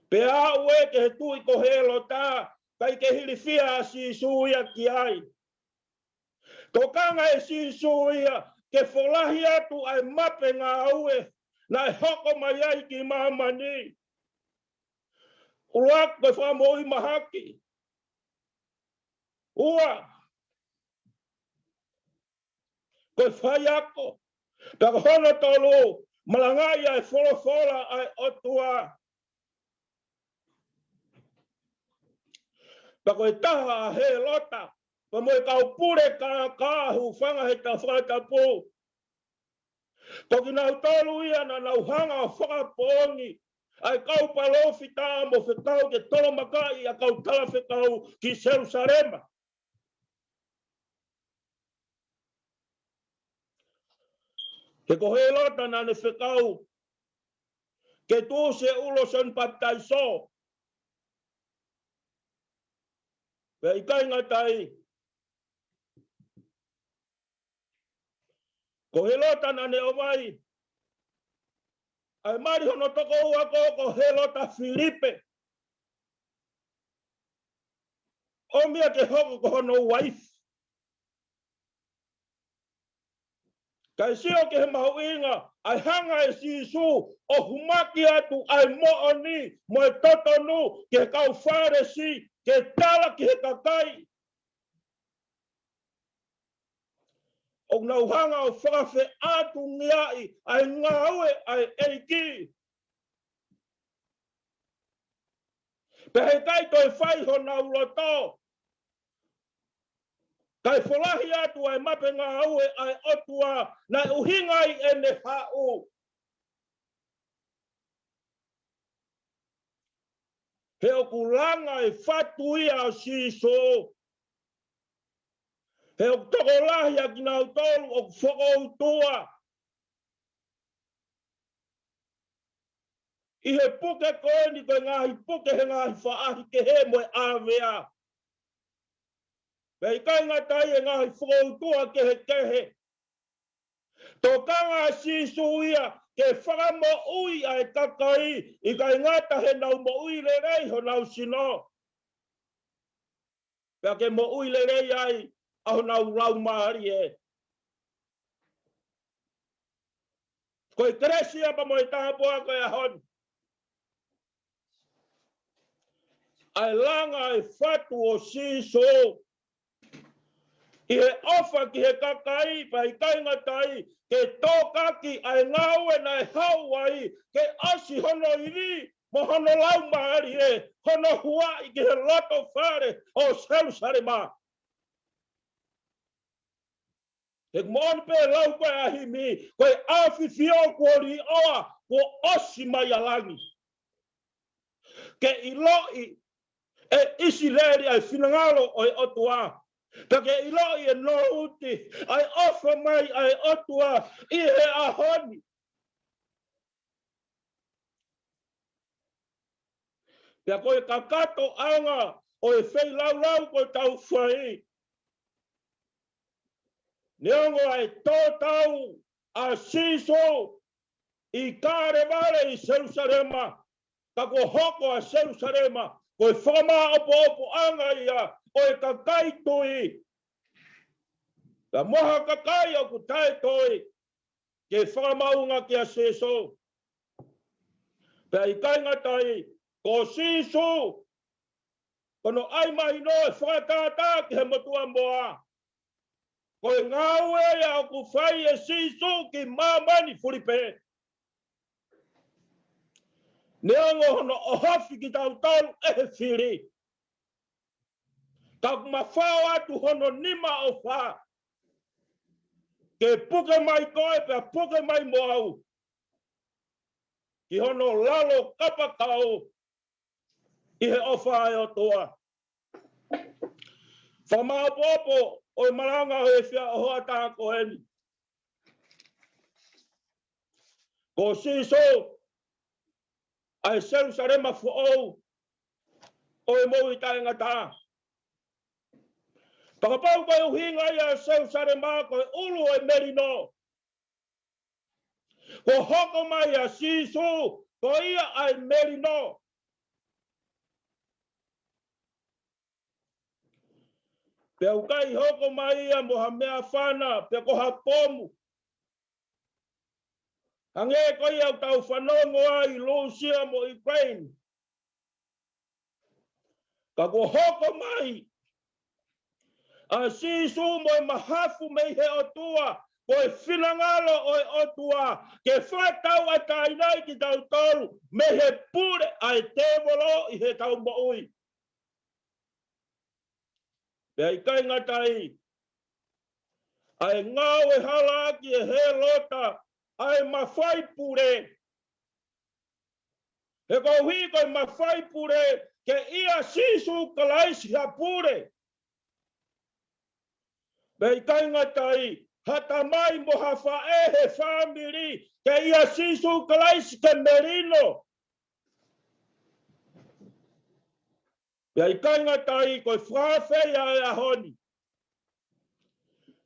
Pea aʻu ē ki he tuʻi ko Hēlota, ʻikai ke ilifia ʻa Sīsū ia ki ai. Tokanga ʻe Sīsū ia ke folahi atu ʻa e mape ngāue naʻe hoko mai ai ki māmani. ʻUluaki, ko e fakamoʻui mahaki. Ua, ko e faiako. Pea ko hono tolu, malangaʻi ʻa e folofola ʻa e ʻOtua. Pea ko e taha ʻa Hēlota, pea mo e kau pule kākā, hūfanga he ta-, fakatapu. Ko kinautolu ia naʻa nau hanga ʻo fakapoongi ʻa e kau palōfita mo fekau ke tolomakaʻi ʻa e kau talafekau ki Selūsalema. He ko Hēlota naʻa ne fekau ke tuʻusi e ʻulu ʻo Sione Papitaiso. Pea ʻikai ngata ai, ko Hēlota naʻa ne ʻomai ʻa e mali hono tokoua ko, ko Hēlota Filipe, ʻomi ia ke hoko ko hono uaifi. Kae sio ki he mahuʻinga ʻa e hanga ʻe Sīsū ʻo humaki atu ʻa e moʻoni mo e totonu ki he kau Fālesi, ke tala ki he kakai ʻoku nau hanga ʻo fakafeʻātungiaʻi ʻa e ngāue ʻa e ʻEiki. Pea heʻikai toe fai honau loto, kae folahi atu ʻa e mape ngāue ʻa e ʻOtua naʻe ʻuhinga ai ʻene haʻu. He ʻoku langa e fatu ia ʻo Sīsū. He ʻoku tokolahi ʻa kinautolu ʻoku fokoutua ʻi he puke ko eni, ko e ngaahi puke he ngaahi faʻahi kehe mo e ʻāvea. Pea ʻikai ngata ai, e ngaahi fokoutua kehekehe. Tokanga ʻa Sīsū ia ke fakamoʻui ʻa e kakai, ʻikai ngata heʻenau moʻui lelei honau sino, pea ke moʻui lelei ai ʻa honau laumālie. Ko e kelesi ia pea mo e tāpuaki ʻo e ʻaho ni, ʻa e langa e fatu ʻo Sīsū ʻi he ʻofa ki he kakai, pea ʻikai ngata ai, ke tokaki ʻa e ngāue naʻe haʻu ai, ke ʻasi hono ivi mo hono laumālie, hono huaʻi ki he loto fale ʻo Selūsalema. He moʻoni pē lau ko ē ʻa e himi, ko e ʻafifio kuo liʻoa, kuo ʻosi mai ʻa langi. Ke ʻiloʻi ʻe ʻIsileli ʻa e finangalo ʻo e ʻOtua. Pea ke ʻiloʻi ʻe Nōuti ʻa e ʻofa mai ʻa e ʻOtua ʻi he ʻaho ni. Pea ko e kakatoʻanga ʻo e feilaulau kuo tau fai, Neongo ʻa e tō tau ʻa Sīsū ʻi Kalevale ʻi Selusalema, ka kuo hoko ʻa Selusalema ko e fakamaʻopoʻopoʻanga ia ʻo e kakai tui. Ka mo ha kakai ʻoku taʻetui ke fakamaʻunga kia Sīsū. Pea ʻikai ngata ai, ko Sīsū, ko hono ʻai mahino ʻe fakatātā ki he motuʻa moa. Ko e ngāue ia ʻoku fai ʻe Sīsū ki māmani fulipē. Neongo hono ʻohofi kitautolu ʻe he fili, ka ʻoku mafao atu hono nima ʻofa ke puke mai koe pea puke mai mo au ki hono lalo kapakau ʻi he ʻofa ʻa e ʻOtua. Fakamaʻopoʻopo ʻo e malanga ʻo e efiafi ʻo e hoʻatā ko eni. Ko Sīsū ʻa e Selusalema foʻou ʻo e moʻui taʻengata. Fakapapau ko e ʻuhinga ia ʻo Selusalema ko e ʻulu ʻo e melino. Kuo hoko mai ʻa Sīsū ko ia ʻa e melino. Pea ʻoku ʻikai hoko mai ia mo ha meʻafana pe ko ha pomu, hangē ko ia ʻoku tau fanongo ai ʻi Lūsia mo ʻIukuleini. Ka kuo hoko mai ʻa Sīsū mo e mahafu mei he ʻOtua, ko e finangalo ʻo e ʻOtua ke fakatauʻatāinaʻi kitautolu mei he pule ʻa e tēvolo ʻi heʻetau moʻui. Pea ʻikai ngata ai, ʻa e ngāue hala ʻaki ʻe Hēlota ʻa e mafai pule. He koeʻuhi ko e mafai pule ke ʻia Sīsū Kalaisi ha pule. Pea ʻikai ngata ai, ha tamai mo ha faʻē he fāmili ke ʻia Sīsū Kalaisi ke melino. Pea ʻikai ngata ai, ko e fakaafe ia ʻo e ʻaho ni,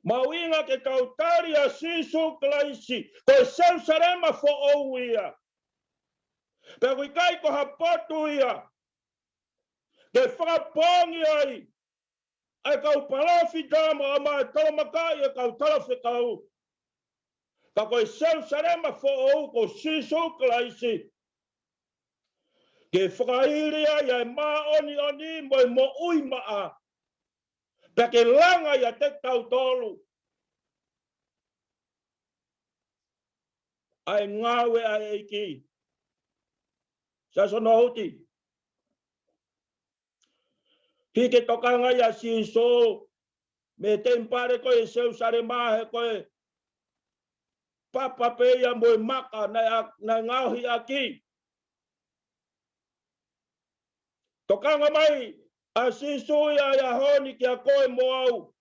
mahuʻinga ke tau tali ʻa Sīsū Kalaisi ko e Selusalema foʻou ia. Pea ʻoku ʻikai ko ha potu ia ke fakapoongi ai ʻa e kau palōfita mo e kau tauhi tōmaka ʻi he kau talafekau. Ka ko e Selusalema foʻou ko Sīsū Kalaisi, ke fakaili ai ʻa e māʻoniʻoni mo e moʻui maʻa, pea ke langa ʻiate kitautolu ʻa e ngāue ʻa e ʻEiki. Siaosi Nohuti, hiki e tokanga ia ʻa Sīsū mei he temipale ko ē ʻi Selusalema, he ko e papa pē ia mo e maka naʻe, naʻe ngaohi ʻaki. Tokanga mai ʻa Sīsū ia ʻi he ʻaho ni kiate koe mo au,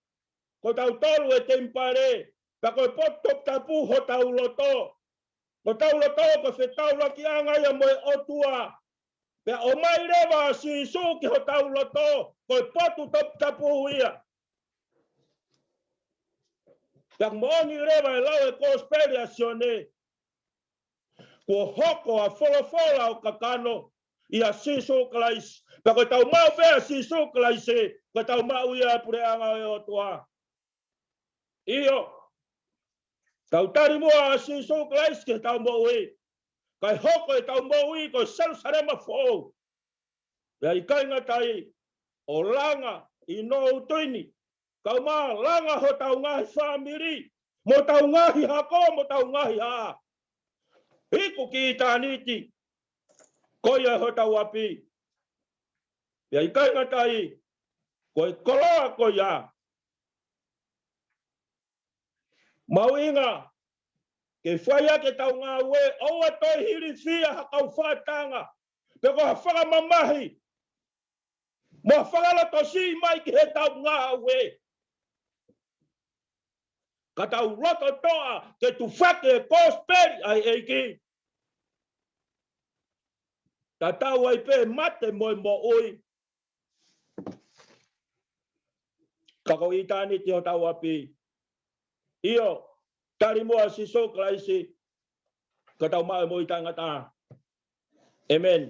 ko tautolu e temipale, pea ko e potu toputapu hotau loto. Ko hotau loto ko e fetaulakiʻanga ia mo e ʻOtua. Pea ʻomai leva ʻa Sīsū ki hotau loto, ko e potu toputapu ia. Pea moʻoni leva e lau ʻa e Kosipeli ʻa Sione, kuo hoko ʻa e folofola ʻo kakano ʻia Sīsū Kalaisi. Pea ko ʻetau maʻu pē ʻa Sīsū Kalaisi, ko ʻetau maʻu ia ʻa e puleʻanga ʻo e ʻOtua. ʻIo, tau tali muʻa ʻa Sīsū Kalaisi ki heʻetau moʻui, kae hoko ʻetau moʻui ko e Selusalema foʻou. Pea ʻikai ngata ai, ʻo langa ʻi Nohuti ni, kae ʻumaʻā langa hotau ngaahi fāmili, mo hotau ngaahi hako, mo hotau ngaahi haʻa, iku ki ʻitāniti, ko ia hotau ʻapi. Pea ʻikai ngata ai, ko e koloa ko ia, mahuʻinga ke fai ʻaki ʻetau ngāue, ʻoua toe hilifia ha kau fakatanga, pe ko ha fakamamahi, mo ha fakalotosiʻi mai ki heʻetau ngāue. Ka tau loto toʻa ke tufaki e Kosipeli ʻa e ʻEiki, tatau ai pē mate mo e moʻui. Ka ko ʻitāniti hotau ʻapi. ʻIo, tali muʻa ʻa Sīsū Kalaisi, ka tau maʻu e moʻui taʻengata. ʻĒmeni.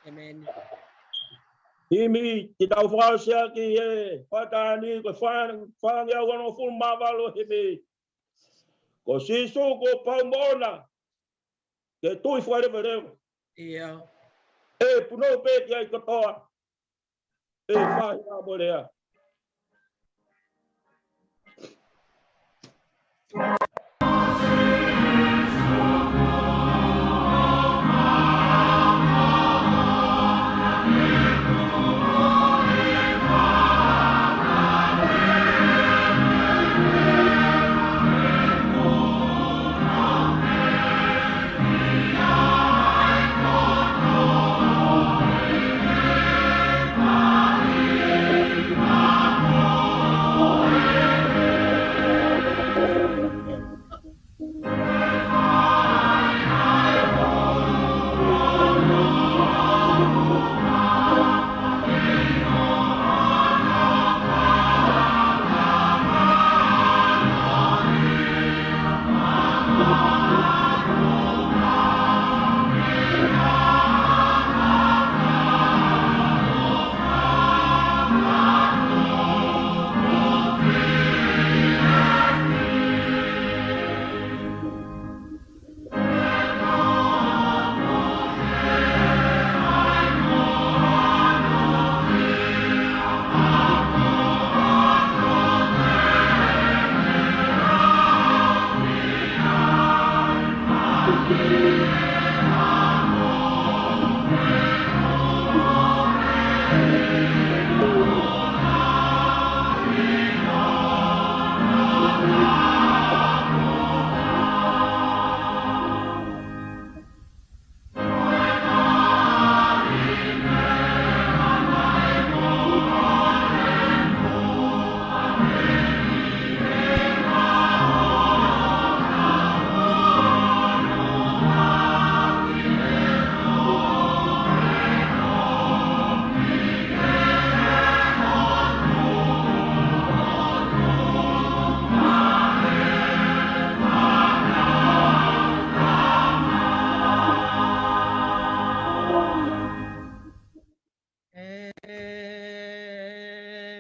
ʻĒmeni. Himi, ke tau fakaʻosi ʻaki he hoʻatā ni, ko e fā-, fāngeau onongofulu mā valu himi. Ko Sīsū kuo pau moʻona ke tui fakaleveleva. ʻIo. ʻE punou pē ki ai kotoa. ʻE fai ʻa mo lea.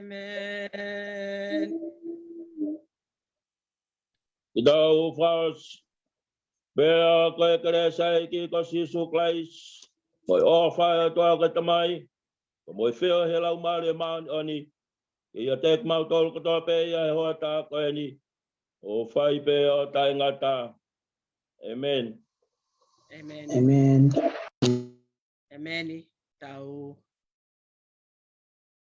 ʻĒmeni. Ke tau fakaʻosi. Pea ko e kelesi ʻa e ʻEiki ko Sīsū Kalaisi, mo e ʻofa ʻa e ʻOtua ko e Tamai, pea mo e feohi ʻa e Laumālie Māʻoniʻoni, ke ʻiate kimautolu kotoa pē ʻi he hoʻatā ko eni, ʻo fai pē ʻo taʻengata. ʻĒmeni. ʻĒmeni. ʻĒmeni. ʻĒmeni. Tau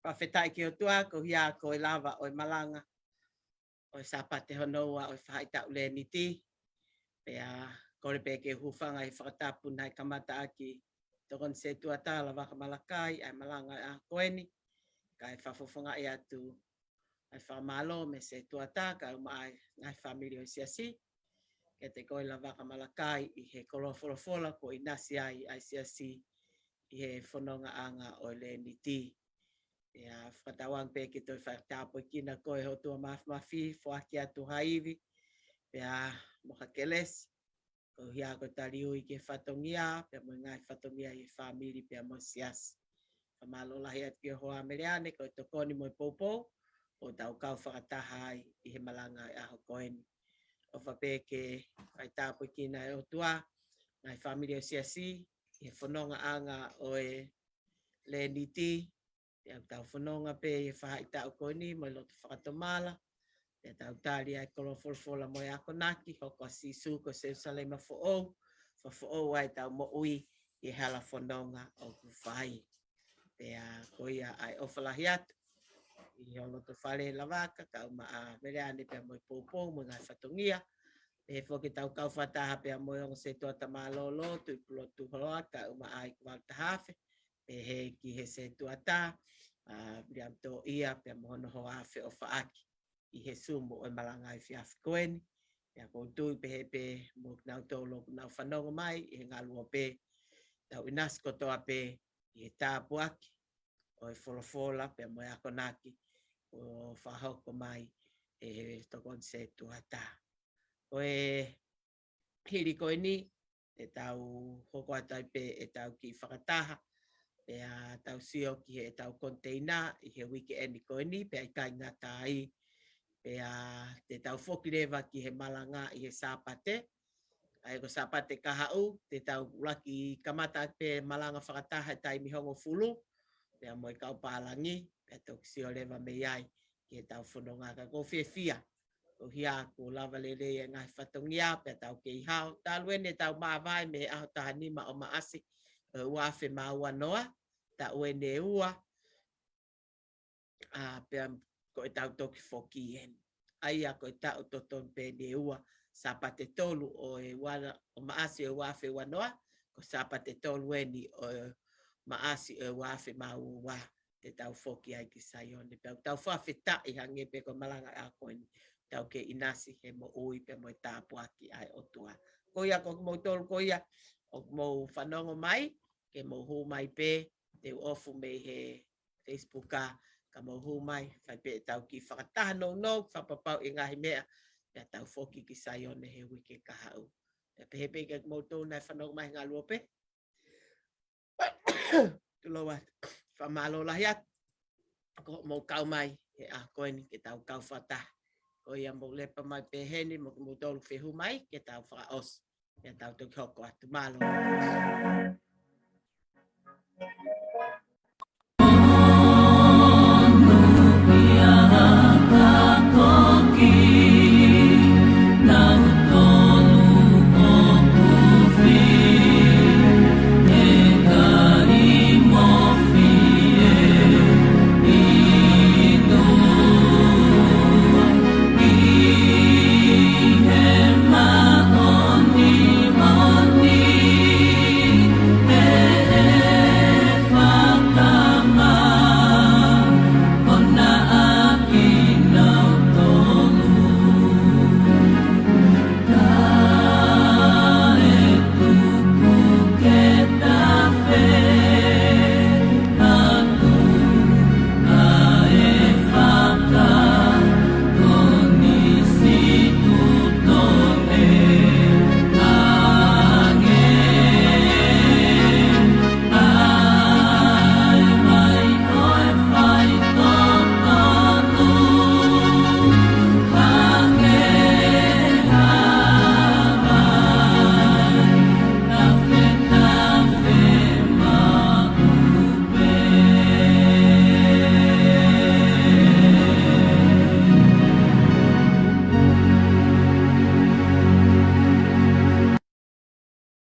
fakafetaʻi ki he ʻOtua, ko ia ko e lava ʻo e malanga ʻo e Sāpate hono ua ʻo e faʻahitaʻu Leniti. Pea kole pē ke u hūfanga ʻi he fakatapu naʻe kamata ʻaki ʻe he tokoni setuata Lavaka Malakai ʻa e malanga ʻo e ʻaho ko eni, kae fakafofongaʻi atu ʻa e fakamālō mei he setuata, kae ʻumaʻā e ngaahi fāmili ʻo e siasi, kiate koe Lavaka Malakai ʻi he koloa folofola kuo ʻinasi ai ʻa e siasi ʻi he fonongaʻanga ʻo e Leniti. Pea fakatauange pē ke toe fakatāpuekina koe ʻe he ʻOtua Māfimafi, foaki atu ha ivi, pea mo ha kelesi, ko ia ko e taliui ki he fatongia, pea mo e ngaahi fatongia ʻi he fāmili, pea mo e siasi. Fakamālō lahi atu ki he hoa Meleane, ko e tokoni mo e poupou, ʻo tau kau fakataha ai ʻi he malanga ʻo e ʻaho ko eni. ʻOfa pē ke fakatāpuekina ʻe he ʻOtua, ngaahi fāmili ʻo e siasi, ʻi he fonongaʻanga ʻo e Leniti, pea tau fononga pē ʻi he faʻahitaʻu ko eni mo e loto fakatomala. Pea tau tali ʻa e koloa folofola mo e akonaki, hoko ʻa Sīsū ko Selūsalema foʻou, fakafoʻou ai ʻetau moʻui ʻi he hala fononga ʻoku fai. Pea ko ia ʻa e ʻofa lahi atu ʻi ho loto fale Lavaka, kae ʻumaʻā Meleane pea mo e poupou mo e ngaahi fatongia. Pehē foki ʻetau kau fakataha pea mo e ongo setuata mālōlō, Tuʻipulotu Holoa, kae ʻumaʻā ʻa ʻIkuvalu Tahafe, pehē ki he setuata, ʻa, Viliami Toʻia, pea mo hono hoa feʻofaʻaki ʻi he Zoom ʻo e malanga efiafi ko eni. Pea ʻoku ou tui pehē pē mo kinautolu ʻoku nau fanongo mai ʻi he ngaluope, tau ʻinasi kotoa pē ʻi he tāpuaki ʻo e folofola pea mo e akonaki ʻoku fakahoko mai ʻe he tokoni sētuata. Ko e hili ko eni, te tau hoko atu ai pē ʻetau kiʻi fakataha, pea tau sio ki heʻetau koniteina ʻi he uike eni ko eni, pea ʻikai ngata ai, pea te tau foki leva ki he malanga ʻi he Sāpate, ʻa ia ko Sāpate kahaʻu, te tau ʻuluaki kamata pē malanga fakataha he taimi hongofulu, pea mo e kau pālangi, pea toki sio leva mei ai ki heʻetau fononga. Ka ʻoku ou fiefia, ko ia kuo lava lelei e ngaahi fatongia, pea tau kei hao. Talu eni ʻetau māvae mei he ʻaho taha nima ʻo Maʻasi, ʻo e ua afe mā ua noa, taʻu eni ʻe ua, ʻa, pea ko ʻetau toki foki eni. ʻA ia ko e taʻu totonu pē eni ʻe ua, Sāpate tolu ʻo e ua, ʻo Maʻasi ʻo e ua afe ua noa, ko Sāpate tolu eni ʻo Maʻasi ʻo e ua afe mā ua, te tau foki ai ki Saione. Pea ʻoku tau fakafetaʻi hangē pē ko e malanga ʻaho ko eni, tau kei ʻinasi he moʻui pea mo e tāpuaki ʻa e ʻOtua. Ko ia ko kimoutolu ko ia ʻoku mou fanongo mai, ke mou hū mai pē, te u ʻofa mai he Facebook ā, ka mou hū mai, fai pē ʻetau kiʻi fakataha nounou, fakapapauʻi e ngaahi meʻa, pea tau foki ki Saione he uike kahaʻu. Pea pehē pē kia kimoutolu naʻe fanongo mai he ngaluope. Tulou atu. Fakamālō lahi atu. Ko hoʻomou kau mai he ʻaho ko eni ke tau kau fakataha. Ko ia mou lepa mai pē heni, mo kimoutolu fehuʻi mai, ke tau fakaʻosi. Pea tau toki hoko atu, mālō.